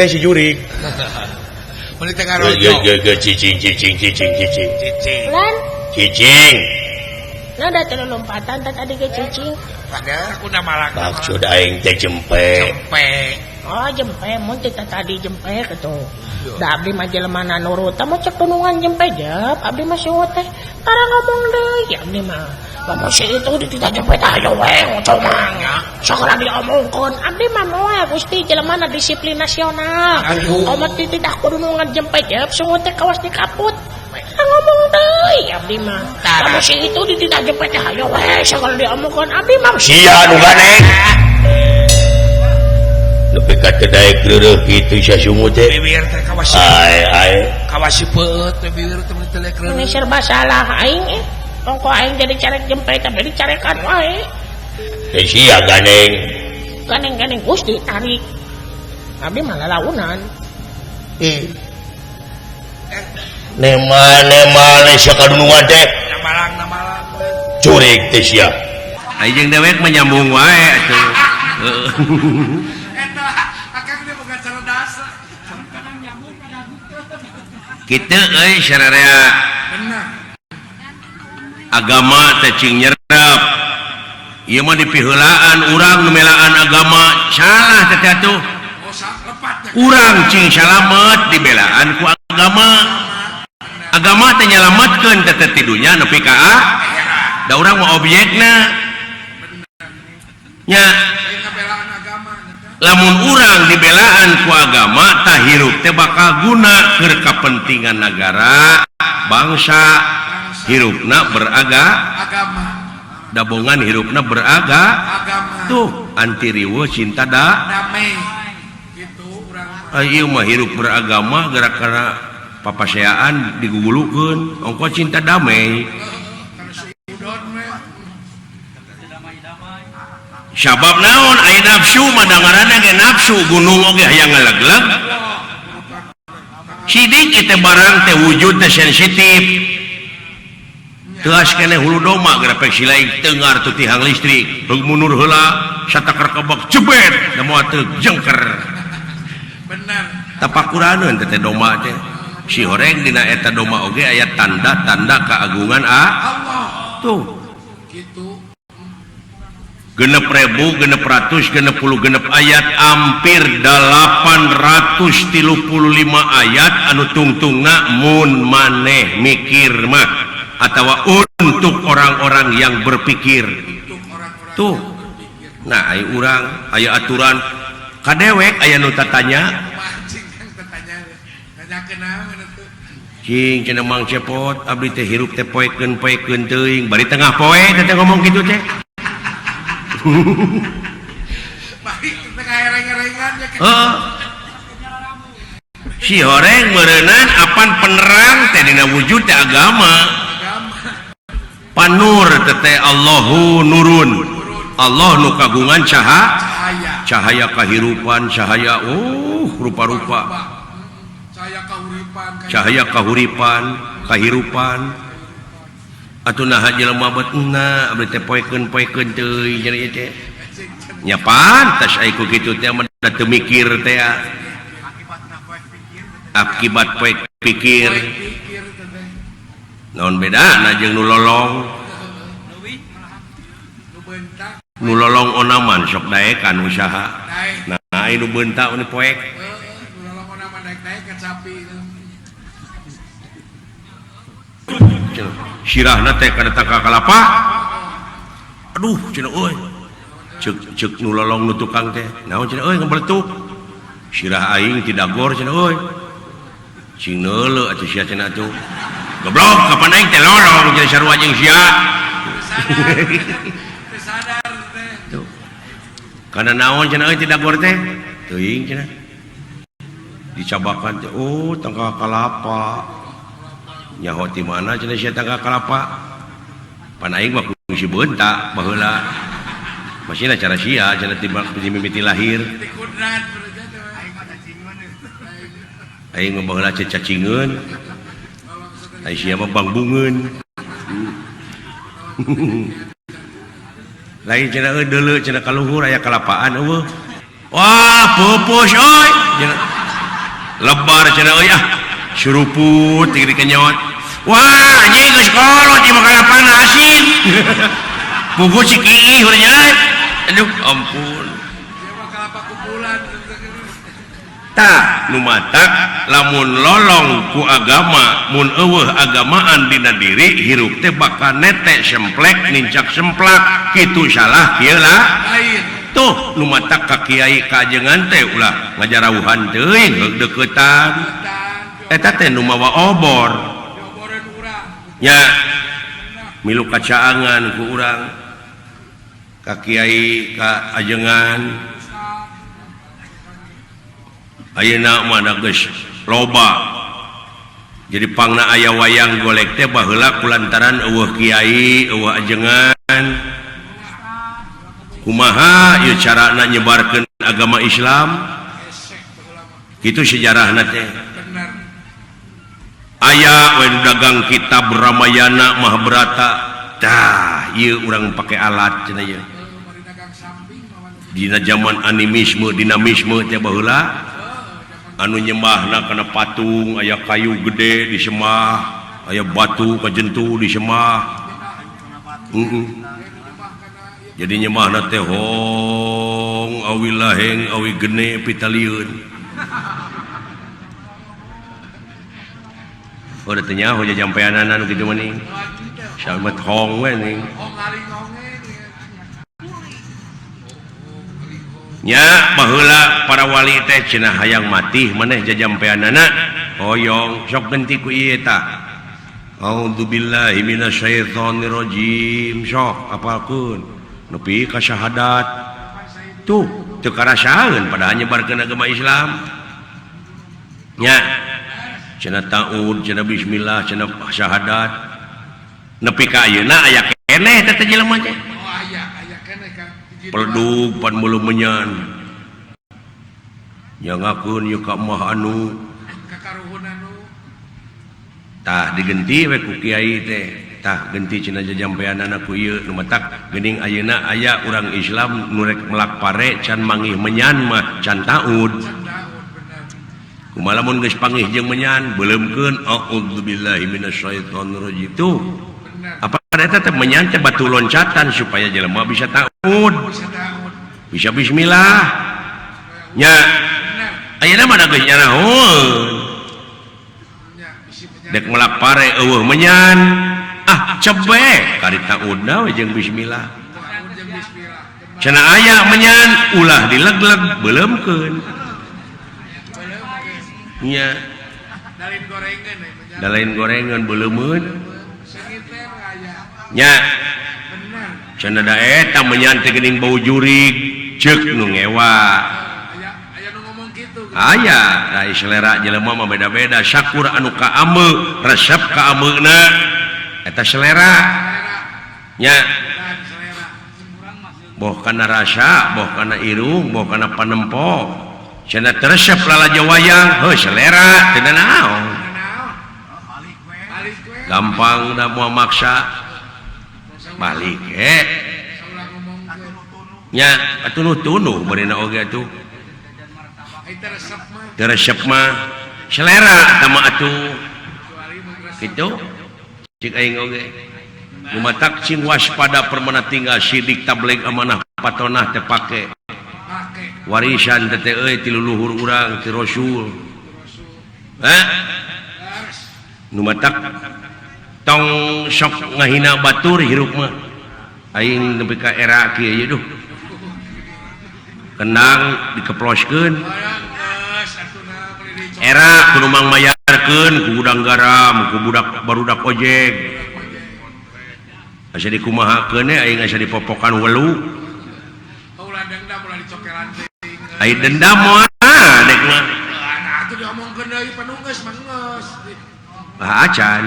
Si jurik. Meni teh ngarojo. Ge cicing cicing cicing cicing. Cicing. Lan cicing. Nah da teh lompatan teh tadi ge cicing. Padahal aku namalang. Maksud aing teh jempe. Jempe. Oh jempe mun teh tadi jempe kitu. Da abdi mah jelema na nurut tah cek dunungan jempe jep abdi mah sieu teh tara ngomong deui abdi mah. Lamun si itu dititah jempe teh ayo we ngocong mah. Sagala diomongkeun abdi mah moal Gusti jelema na disiplin nasional. Omat dititah kudunungan jempe jep sungut teh kawas dikaput. Tara ngomong deui abdi mah. Lamun si itu dititah jempe teh ayo we sagala diomongkeun abdi mah sia nu ganeng. Nepi ka teu daek reureuh kitu sia sungut teh. Bibir teh kawas. Ae ae. Kawas peueut teh bibir teh mun teu daek reureuh. Ini serba salah aing eh. Ongko aing jadi carek jempe teh jadi carekan wae. Teh sia ganeng. Ganeng-ganeng Gusti tarik. Abdi mah lalaunan. Ih. Nema-nema sia kadunungan teh. Namalang-namalang. Curik teh sia. Aing jeung dewek mah nyambung wae atuh. Heeh. Kitu euy sararea. Agama teh cing nyerep. Ieu mah dipiheulaan urang nu melaan agama salah teh atuh. Urang cing salamet dibelaan ku agama. Agama teh nyalametkeun teh ti dunya nepi ka da urang mah objekna. Nya lamun urang dibelaan ku agama tah hirup teh bakal guna keur kapentingan nagara, bangsa, hirupna beraga, dabongan hirupna beraga, tuh anti riweuh cinta da damai gitu urang mah. Ieu mah hirup beragama gerak kana papaseaan digugulukeun ongko cinta damai. Sabab naon aya nafsu mah dangaranna ge nafsu gunung oge hayang ngalegleg. Sidik teh barang teh wujud teh sensitif. Teuas keneh hulu doma gerepek silai tengar tu tihang listrik, beug mundur heula satakar kebak jebet da moal teu jengker. Bener. Tapakuraneun teh doma teh. Si horeng dina eta doma oge aya tanda-tanda keagungan Allah. Tuh. Kitu. 6.666 ayat hampir 835 ayat anu tungtungna mun maneh mikir mah atawa untuk orang-orang yang berpikir. Tuh. Nah, aya urang aya aturan kadewek aya nu tatanya. Cing cenah Mang Cepot abdi teh hirup teh poekeun-poekeun teuing bari tengah poe teh ngomong kitu teh. Si horeng meureunan apan penerang teh dina wujud teh agama. Panur teh Allahu nurun. Allah nu kagungan cahaya kahirupan, cahaya rupa-rupa. Cahaya kahuripan, kahirupan. Atuh naha jelema betna abdi teh poekeun-poekeun teuing cenah ieu teh. Nya pantas ai ku kitu teh mah da teu mikir teh. Akibat poek pikir. Naon bedana jeung nu lolong? Nu lolong onaman sok daekan usaha. Nah, nu beunta nu poek. Nu lolong onaman daek-daek ka sapi. Sirahna teh kana tangkal kalapa. Aduh, cenah euy. Ceuk ceuk nu lolong nu tukang teh. Naon cenah euy ngabeletuk. Sirah aing ti dagor cenah euy. Cing neuleuh atuh sia cenah atuh. Goblok kapan aing teh lolong cenah sarua jeung sia. Teu sadar teh. Tuh. Kana naon cenah euy ti dagor teh? Teuing cenah. Dicabakan teh, oh tangkal kalapa. Nyaho ti mana cenah sia tangkal kalapa? Pan aing mah kungsi beunta baheula. Masihna cara sia cenah ti mimiti lahir. Ti kudrat berarti teh. Aing mah cacingeun. Aing mah baheula cacingeun. Ai sia mah bangbungeun. Lain cenah euy deuleu cenah ka luhur aya kalapaan eueuh. Wah, pupus euy. Cenah lebar cenah euy ah. Suruput ti dikenyot. Wah, anjing geus kolot ieu mah kalapaan asin. Pupus si kiih urang nya. Aduh, ampun. Ieu mah kalapa kumpulan. Tah, nu matak lamun lolong ku agama, mun eueuh agamaan dina diri hirup teh bakal nete semplek nincak semplak kitu salah kieu lah. Lain. Tuh nu matak ka kiai ka ajengan teh ulah ngajarauhan teuing heug deuketan. Eta teh nu mawa obor. Dioboreun urang. Nya milu kacaangan ku urang ka kiai ka ajengan. Ayeuna mah da geus loba. Jadi pangna aya wayang golek teh baheula kulantaran eueuh kiai, eueuh ajengan. Kumaha ieu carana nyebarkeun agama Islam? Kitu sejarahna teh. Aya we dagang kitab Ramayana Mahabharata. Tah, ieu urang pake alat cenah ieu. Dina zaman animisme, dinamisme teh baheula anu nyembahna kana patung, aya kayu gede disembah, aya batu kajentu disembah. Jadi nyembahna teh hong awi laheng awi gene pitalieun. Oh, da teu nyaho jajampeanana nu kitu mah ning. Samet hong we ning. Nya baheula para wali teh cenah hayang matih maneh jajampeanana hoyong sok genti ku ieu tah. A'udzubillahi minasyaitonirrajim sok apalkeun nepi ka syahadat. Tuh teu karasaeun padahal nyebarkeun agama Islam. Nya cenah taud cenah bismillah cenah syahadat nepi ka ayeuna aya keneh teh jelema teh. Oh aya aya keneh Kang. Peldug pan meuleuh menyan. Nyangakeun ieu ka mah anu kakaruhun anu. Tah digenti we ku kiai teh. Tah genti cenah jajampeanana ku ieu nu matak geuning ayeuna aya urang Islam nu rek melak pare can mangih menyan mah can taud. Kumaha lamun geus pangih jeung menyan beuleumkeun a'udzubillahi minasyaitonirrajim. Tuh. Apa eta teh menyan teh batu loncatan supaya jelema bisa taud. Bisa bismillah. Nya. Ayeuna mah da geus nyarahoeun. Dek melak pare eueuh menyan. Ah, cebek kari taudna we jeung bismillah. Cenah aya menyan ulah dilegleg beuleumkeun. Nya. Dalain gorengan Dalain gorengan beuleumkeun. Nya. Cenah da eta menyan teh geuning bau jurig ceuk nu ngewa. Aya nu ngomong kitu. Aya, da selera jelema mah beda-beda. Sakur anu kaame, resep kaameuna eta selera. Nya. Boh kana rasa, boh kana irung, boh kana panempo. Cenah teu resep lalajo wayang, heuh selera teu naon. Gampang da moal maksa. Balik nya atunuh-tunuh barina oge atuh. Teu resep mah selera eta mah atuh. Kitu cik aing oge. Nu matak cing waspada permana tinggal sidik tabligh amanah patonah teh pake warisan teh euy ti leluhur urang ti Rasul. Nu matak tong sok ngahina batur hirup mah aing nepi ka era kieu ieu duh kendang dikeploskeun era kudu mangmayarkeun ku gudang garam ku budak barudak ojek asa dikumahakeun aing asa dipopokan welu ulah dendam ulah dicokelan teuing ai dendam moal dek mah atuh diomongkeun deui panunggeus mah geus ah acan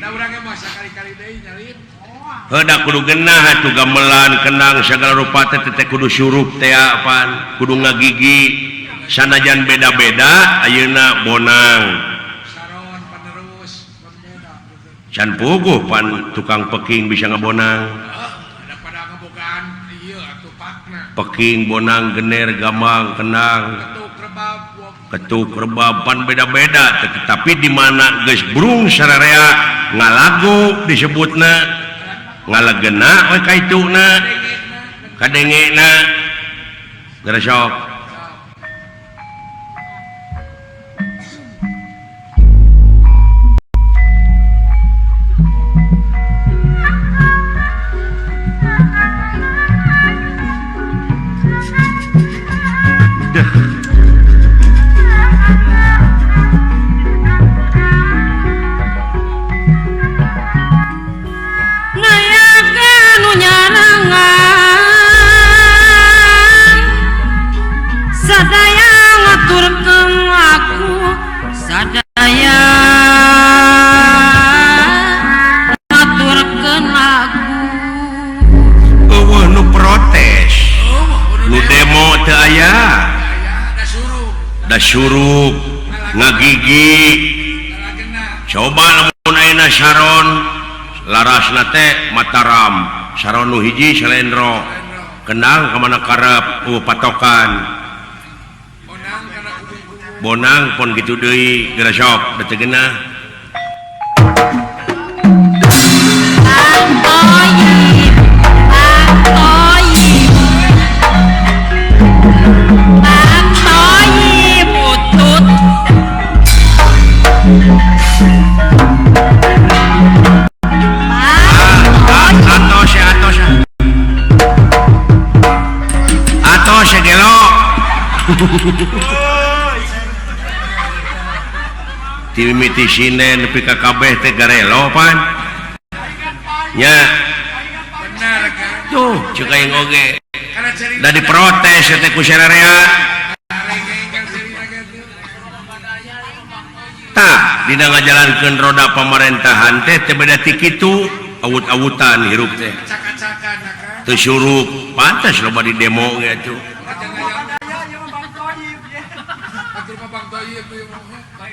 da urang ge mah sakali-kali deui nyalip heuda kudu genah atuh gamelan kendang segala rupa teh teh kudu syurup teh apaan kudu ngagigi sanajan beda-beda ayeuna bonang saron panerus can puguh pan tukang peking bisa ngabonang ada pada ngebogaan ieu atuh pakna peking bonang gener gambang kendang ketuk rebab pan beda-beda tetapi di mana geus brung sararea ngalagu disebutna ngalegena we kaituna kadengena geura sok. Surup ngagigi coba lamun ayeuna saron larasna teh Mataram saron nu hiji Salendro kendang ka mana karep patokan bonang pon kitu deui geura sok da teu geunah. Timiti sinen nepi ka kabeh teh garelo pan nya bener kan tuh ceuk aing oge da diprotes teh ku sararea tah dina ngajalankeun roda pamerintahan teh teu beda ti kitu awut-awutan hirup teh teu syurup pantas loba di demo ge atuh.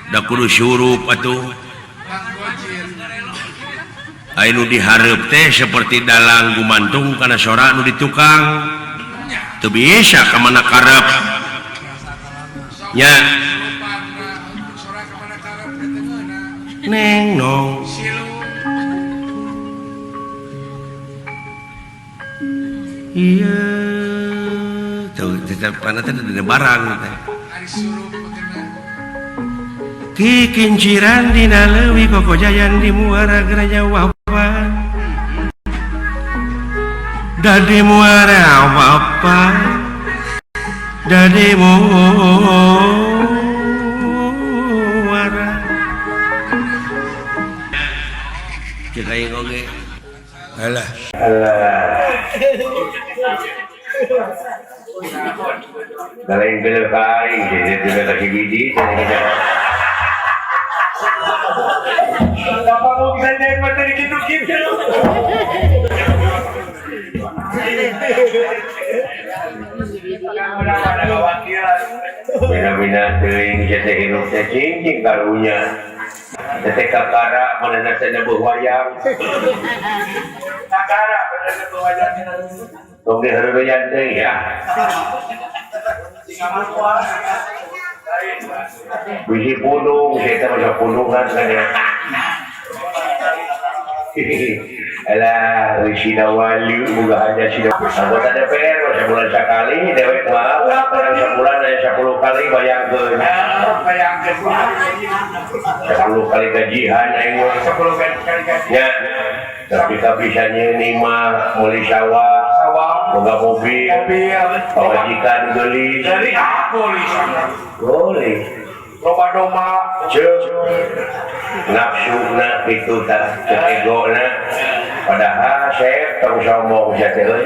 Da kudu syurup atuh aya nu dihareup teh seperti dalang gumantung kana sora nu di tukang teu bisa ka mana karep nya neng nong iya tuh tetep kana teh dina barang teh kikinciran dina leuwi kokojayan di muara geraja wapa dadi muara wapa dadi muara ceuk aing oge alah alah lain geuleuh ka aing jadi geuleuh ka si Didi. Kenapa mau bisa nyanyi materi gitu-gitu? Bina-bina teuing teh hirup teh cing karunya. Teh kakara manehna teh neueuh wayang. Kakara manehna neueuh wayang. Tong diheureuyan teuing ya. Bisi pundung, saya masa pundungan kan ya. Alah, sina wali boga hanya sina anggota DPR sebulan sekali dewek mah sebulan aya 10 kali bayangkeun. Bayangkeun 10 kali gajihan aing mah 10 kali gajihan. Nya. Tapi bisa nyieun imah, meuli sawah, boga mobil, pamajikan geulis. Dari geulis. Geulis. Loba domba. Ceuk. Nafsuna kitu tah, ceuk egona. Padahal saya tong sombong sia teh euy.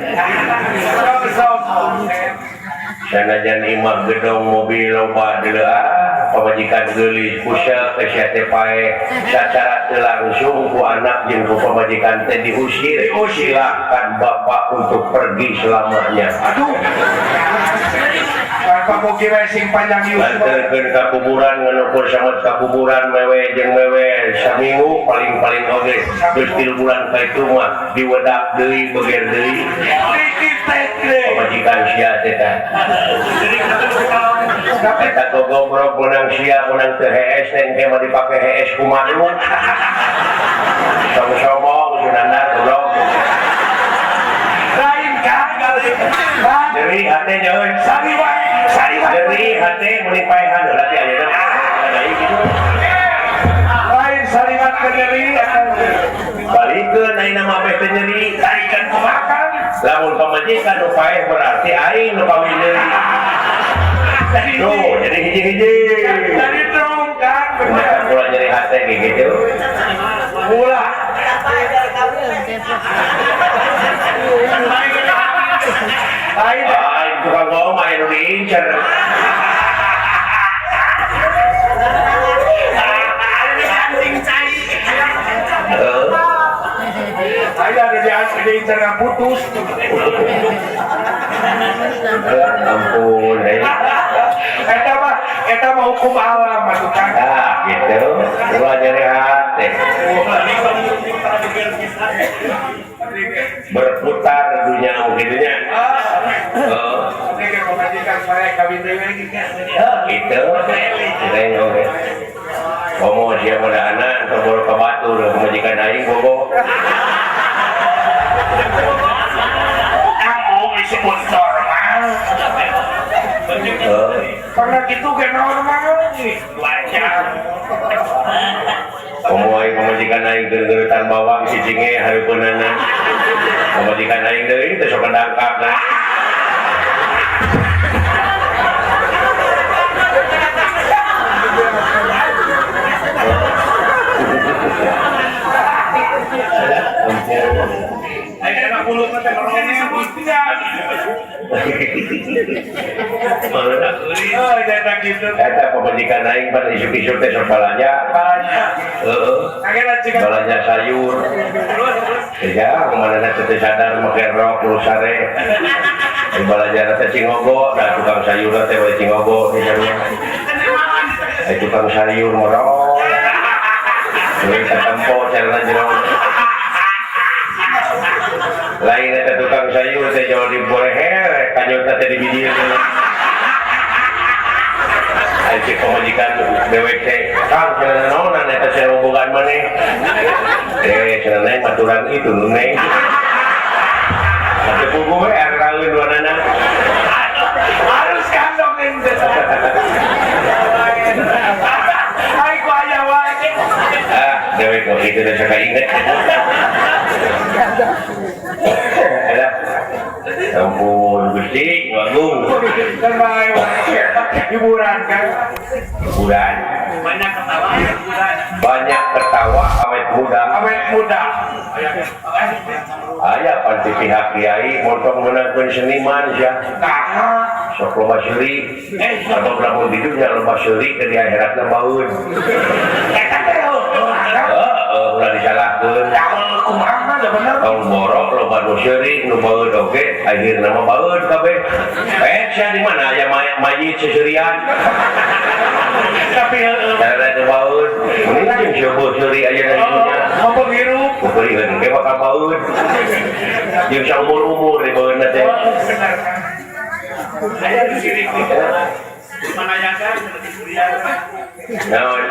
Sanajan imah gedong mobil loba deuleuh, pamajikan geulis kusel teh sia teh pae. Sacara teu langsung ku anak jeung ku pamajikan teh diusir. Silakan bapak untuk pergi selamanya. Aduh. Lantarkeun ka kuburan nganukur samet ka kuburan wewe jeung wewe saminggu paling-paling oge geus 3 bulan ka itu mah diwedak deui beger deui pamajikan sia teh tah eta gogomrok meunang sia meunang teu hees teh engke mah dipake hees ku manuk sombong sunandar goblok lain kan nyeri hate nyaeun nyeri hate meuni paehan heula teh ayeuna kitu lain sariwat ke nyeri balikeun ayeuna mah beh teh nyeri tarikan kumaha lamun pamajikan nu paeh berarti aing nu kawin deui tuh jadi hiji-hiji jadi terung kan bener ulah nyeri hate kitu ulah aing tukang bohong mah anu diincer. Aya ada diincer putus. Ampun, eta mah hukum alam atuh Kang. Ah, gitu. Ulah nyeri hate. Berputar dunia gitu nya. Gitu. Komo sia pada anak atau boro ka batur pamajikan aing bogo. Kamu isi normal. Karena gitu ge normal wajar. Komo aing pamajikan aing geureut-geuretan bawang si cinge hareupeunana. Pamajikan aing deui teh sok dangkap nah. Eta pamajikan aing pan isuk-isuk teh sok balanja. Heeh. Balanja sayur. Ya, kumanana teh sadar make rok lu sare. Balanja teh cingogo, da tukang sayur teh we cingogo teh sarua. Ai tukang sayur morong. We katempo carana jero. Lain eta tukang sayur teh jauh diboreher, kanyut teh dibijir. Ai cek pamajikan dewek teh, Kang cenah naonan eta cenah hubungan maneh. Cenah neng maturan itu nu neng. Teu puguh we araeun duanana. Harus kandong teh. Ai ku aya wae. Ah, dewek kok kitu teh sok inget. Alah. Ampun Gusti, Agung. Hiburan kan? Hiburan. Banyak ketawa, hiburan. Banyak ketawa awet muda. Awet muda. Aya pan ti pihak kiai montong meunangkeun seniman sia. Nah, sok loba seuri. Sabab lamun di dunya loba seuri ke di akhiratna baeun. Eta teh heuh, ulah disalahkeun. Kumaha da bener. Tong borok loba nu seuri nu baeun oge akhirna mah baeun kabeh. Sia di mana aya mayit seserian. Tapi cara teu baeun. Mending jeung seueuh seuri aya di dunya. Mampu hirup. Beureun ge bakal baeun. Jeung saumur-umur di baeunna teh. Aya di sirik. Panayakan di Suriah. Naon?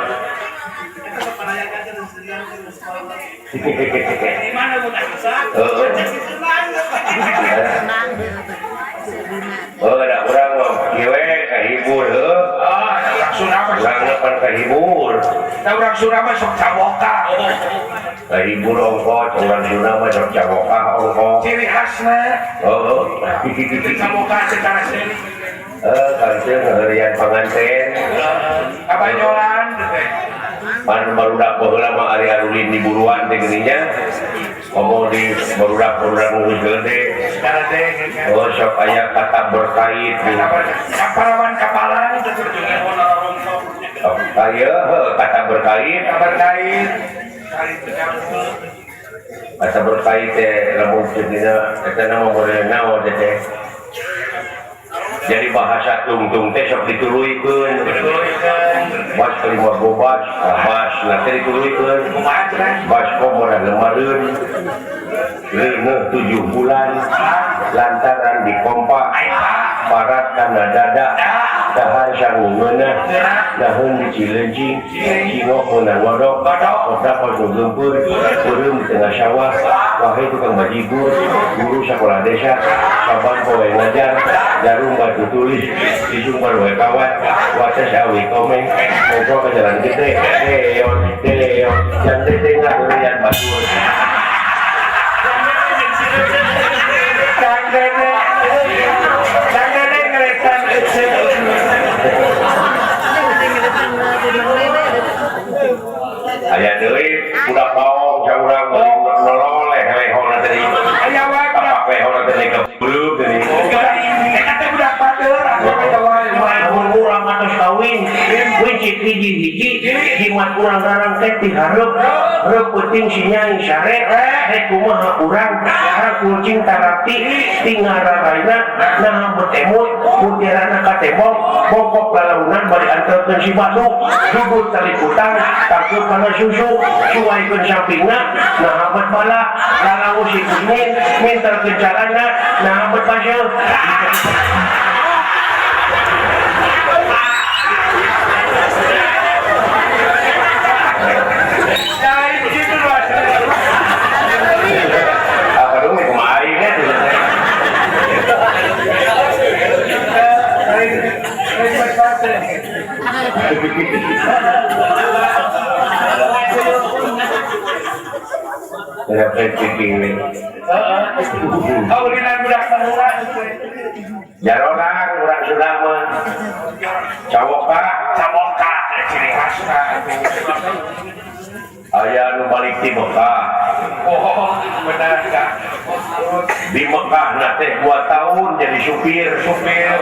Panayakan di Suriah. Di mana budak rusak? Oh, da urang mah kieu we kahibur heuh. Ah, urang Sunda mah urang pan kahibur. Da urang Sunda mah sok caboka. Kahibur ongkos, urang Sunda mah sok caboka ongkos. Ciri khasna. Heeh. Caboka secara seni. Kanteun ngaheureyan panganten. Kabanyolan teh. Pan barudak baheula mah ari arulin di buruan teh geuning nya. Komo di barudak-barudak nu geus gede. Oh, sok aya kata berkait. Kaparawan kapalan teh aya kata berkait, kata berkait. Kata berkait teh lamun dina eta nama model naon teh. Jadi bahasa tungtung teh sok dituluykeun. Bas kelima gobas, bas na teh dituluykeun. Bas komoran lemareun. Leuneuh 7 bulan lantaran dikompa parat kana dada dahar sangungeunah daheun di Cileunjing cingok meunang ngodok kodak nu geumpeur beureum di tengah sawah wahai tukang bajigur guru sakola desa saban poe ngajar jarum batu tulis isung baru kawat wates awi komeng ngobrol ke jalan gede deon deon jante teh ngaheureuyan batur. Aya deui budak paong saurang nololeh lehona teh. Aya wae tapak lehona teh kebleup teh. Eta teh budak batur anu wae mun urang atos kawin wicik hiji-hiji jimat urang rarang teh tihareup reup peuting si nyai sare rek kumaha urang harap kucing tarapti tingararaina naha betemut mutirana ka tembok bokok lalaunan bari antelkeun si batu dudut tali kutang tangkeup kana susu suaikeun sampingna naha bet bala lalawu si Kusmin minterkeun carana naha bet paseuh. Jarorang urang Sunda mah cawoka cawoka ciri khasna aya nu balik ti Mekah. Oh, benar ka. Di Mekah na teh 2 tahun jadi supir, supir.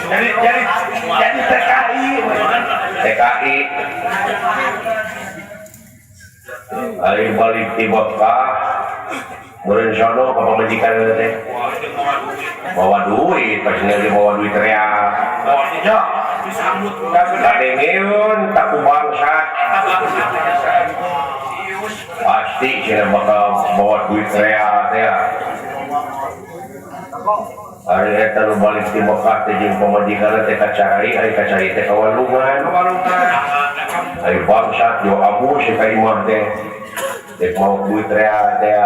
Jadi TKI. TKI. Ari balik ti Mekah meureun sono ka pamajikan teh. Bawa duit, pasti dia bawa duit real. Disambut kadengeun tak ku bangsat. Pasti cenah bakal bawa duit real teh. Ari eta nu balik ti Mekah teh jeung pamajikan teh kacari, ari kacari teh ka walungan. Ari bangsat yo abu si ka imah teh. Dek mau duit real teh.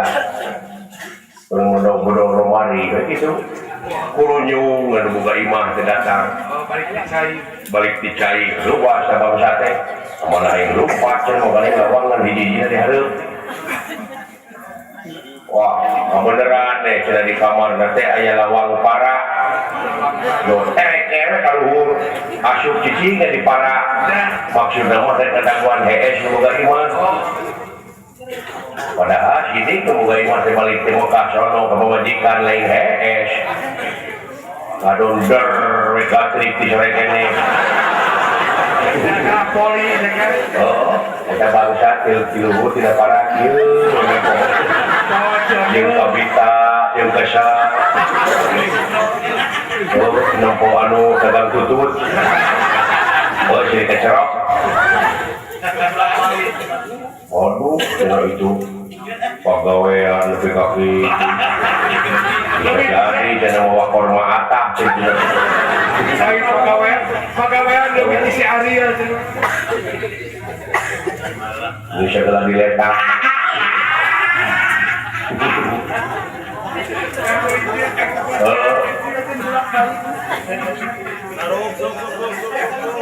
Bodong-bodong romari gitu. Kurunyung anu boga imah teh datang. Balik ti cai, luas bangsa teh. Mana aing lupa cenah moga lawangan hiji-hijina teh hareup. Wah, beneran deh cenah di kamar teh aya lawang para. Do terek-terek ka luhur asup cicing di para. Maksudna mah teh kadaguan hees nu boga imah. Padahal sini kemuga imah teh balik teh Mekah sono ka pamajikan lain hees. Ngadonder we gatrik di sore kene. Oh, eta bangsa til luhur tina para kieu. Jeung kabita, jeung kesa. Oh, nempo anu dagang tutut. Oh, jadi kecerok. Waduh, cenah itu pagawean nepi ka kitu. Bisa jadi cenah mawa korma atah cenah. Saya pagawean leuwih ti si Ariel cenah. Geus segala diletak.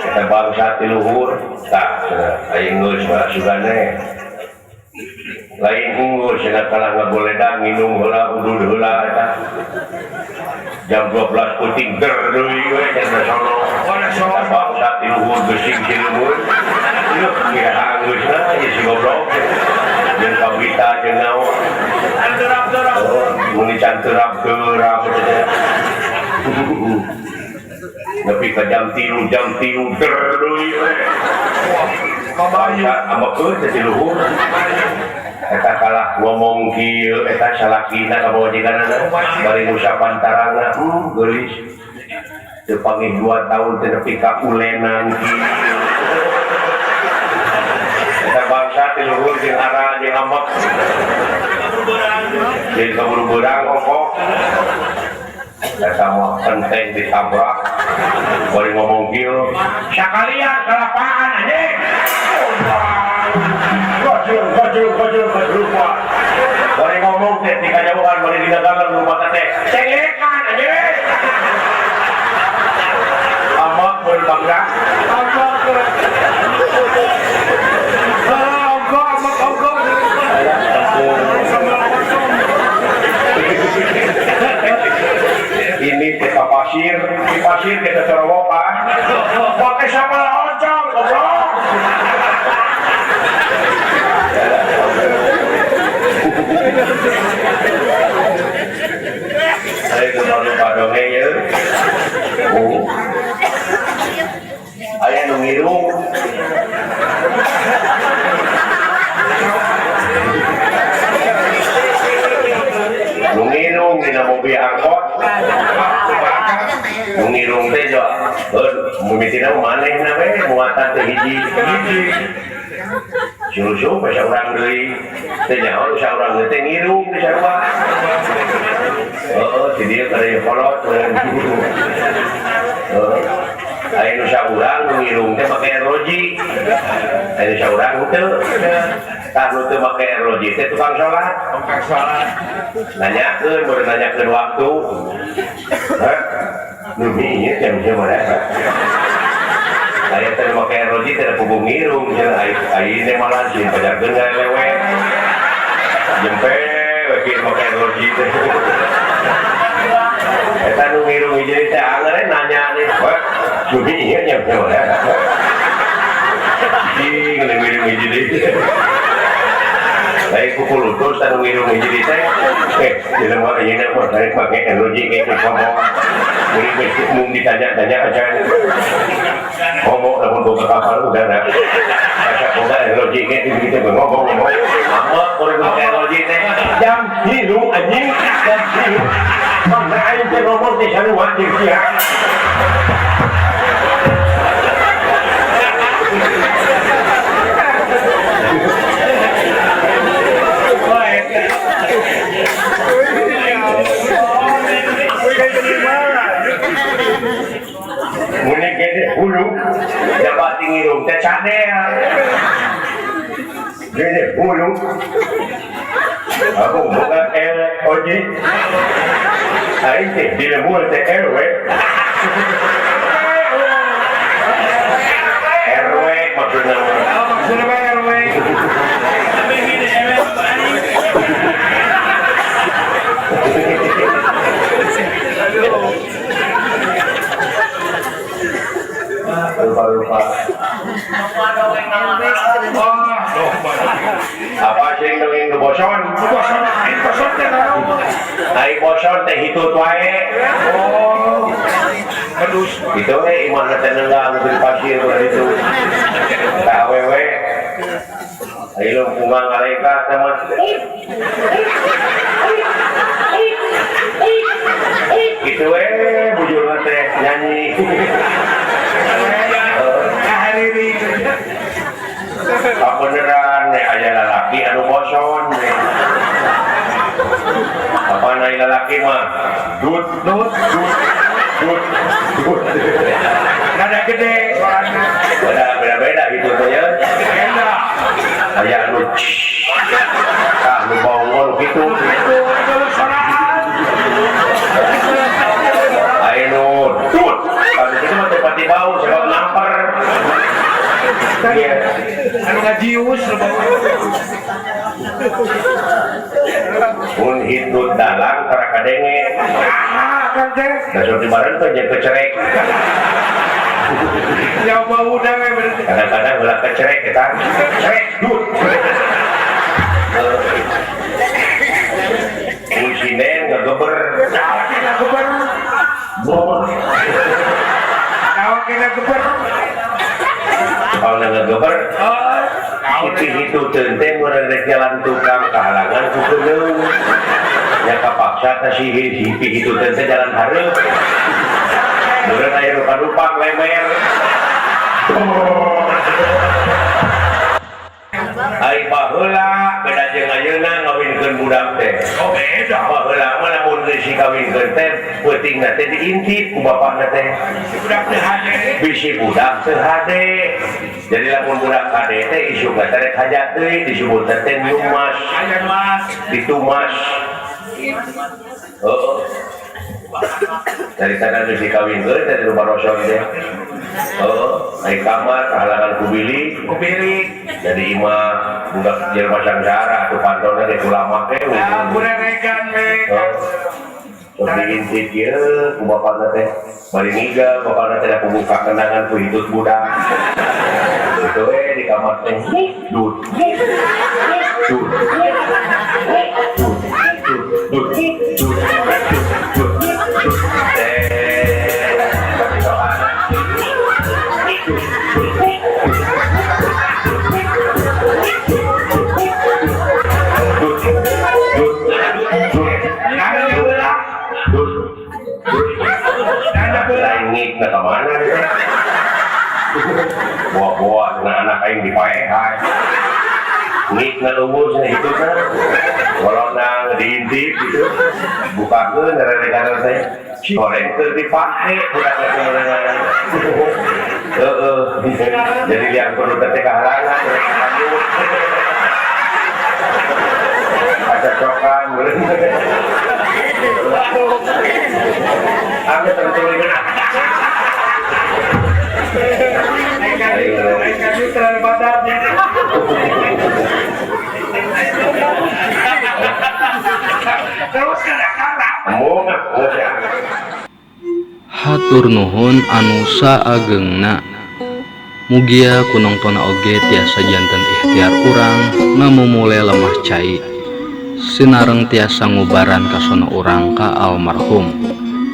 Eta bangsa ti luhur tah aing geus sugane. Lain unggul cenah kalah ngagoledang nginum heula udud heula eta. Jam 12 peuting der deui we cenah sono. Eta bangsa ti luhur geusing ti luhur. Ieu kira geusna ieu si goblok. Jeung kabita jeung naon. Terap-terap. Mun can terap-terap teh. Nepi ka jam 3 der deui we. Kabayu amakeun teh ti luhur. Eta kalah ngomong kieu eta salakina ka bawajikanana bari ngusapan tarangna geulis teu panggih 2 tahun teh nepi ka ulenan kieu. Eta bangsa ti luhur jeung ara jeung amek jeung kaburu beurang ongkoh. Eta mah penting ditabrak bari ngomong kieu sakalian kalapaan anjing. Gojul lupa. Bari ngomong teh di kajauhan bari didagalan rumah teh. Cengekan anjing. Amak bari bangga. Amak. Ongko amak ongko. Ini kita pasir, di pasir kita cerowokan. Pakai sambal oncom, goblok. Saya lupa dongeng ya. Oh. Aya nu ngirung. Nu ngirung dina mobil angkot. Nu ngirung teh jo. Heuh, mimitina manehna we muatan teh hiji. Suruh bahasa orang deui teh nyaho saurang teh ngirung di sarua. Heeh, di dieu kada kolot. Heeh. Aya nu saurang nu ngirung teh make roji. Aya nu saurang henteu. Tah nu teu make roji teh tukang salat. Tukang salat. Nanyakeun, baru nanyakeun waktu. Hah? Nu ieu jam sabaraha? Aya teh make roji teh puguh ngirung cenah ai teh malah sieun pajarkeun ngalewe. Jempe we kieu make roji teh. Eta nu ngirung hiji teh angeur nanya nih, "Wah, nu ieu jam sabaraha?" Ih, ngiring hiji deui. Lain kukulutus anu ngirung hiji deui teh. Jelema ayeuna mah tarik make roji ge ngomong. Murid geus mung ditanya-tanya aja. Ngomong lamun boga kapal udara. Asa boga roji ge kitu ngomong-ngomong. Amat murid make roji teh. Jam 3 anjing, jam 3. Mangga aing teh ngomong teh sarua jeung sia. Mune gede hulu dapat ngirung teh cadel. Gede hulu. Aku boga L oji. Aing teh di lembur teh RW. RW maksudna. Oh, maksudna RW. Lupa-lupa. Apa sih dongeng nu boson? Boson, aing boson teh naon? Aing boson teh hitut wae. Oh. Aduh, itu we imahna teh nenggang di pasir ulah ditu. Ka awewe. Aing lungkungan ngalengkah teh mah. Kitu we bujurna teh nyanyi. Kabeneran aya lalaki anu boson. Apa na lalaki mah dut dut dut. Rada gede suarana. Beda-beda gitu teh ya. Beda. Aya anu tah nu bongol kitu. Itu sorangan. Aya nu tut. Anu kitu mah teu pati bau sebab namper. Iya. Anu ngajius nu bau. Mun hitut dalang tara kadenge. Ah, kan teh. Da sok dibareng teh jeung kecerek. Ya bau dah berarti. Kadang-kadang ulah kecerek eta. Cerek dut. Mun sinen ngageber. Ngageber. Boh. Naon ngageber? Kalau ngageber. Oh. Itu teh mun rek jalan tukang kahalangan ku keuneung. Nya kapaksa teh si hitu teh jalan hareup. Meureun aya nu kadupang lemer. Ari baheula beda jeung ayeuna ngawinkeun budak teh. Oh beda. Baheula mah lamun geus dikawinkeun teh peutingna teh diintip ku bapakna teh. Si budak teh hade. Bisi budak teh hade. Jadi lamun budak hade teh isuk teh rek hajat deui disebut teh numas. Aya nuas. Ditumas. Heeh. Dari sana geus dikawinkeun teh di rumah rosong teh. Heeh, ai kamar kahalangan ku bilik. Ku bilik. Jadi imah budak jelema sangsara atuh pantona ge ulama teh. Ah, kureregan we. Sok diintip ieu ku bapakna teh. Bari ngigal bapakna teh ku buka kenangan ku hitut budak. Kitu we di kamar teh. Dut. Dut. Dut. Dut. Dut. Dut. Kemana deh? Buah-buah dengan anak aing dipaehan. Ngik ngalumur cenah itu kan. Golonang diintip gitu. Bukakeun rereganan teh. Goreng teu dipake budak teh rereganan. Heeh. Jadi liang perlu teh kahalangan kacocokan meureun. Ame tertulingan. Hatur nuhun anu saagengna. Mugia ku nongtona oge tiasa janten ikhtiar urang ngamumule lemah cai. Sinareng tiasa ngubaran kasona urang ka almarhum.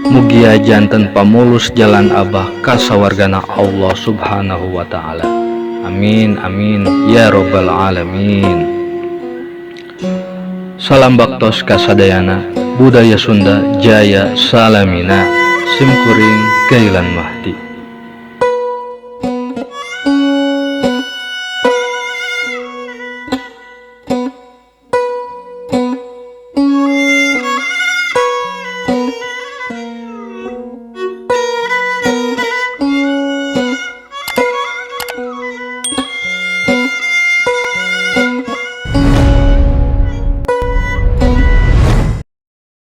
Mugia janten pamulus jalan abah ka sawargana Allah Subhanahu wa ta'ala. Amin amin ya robbal alamin. Salam baktos kasadayana, budaya Sunda jaya salamina. Simkuring Gailan Mahdi.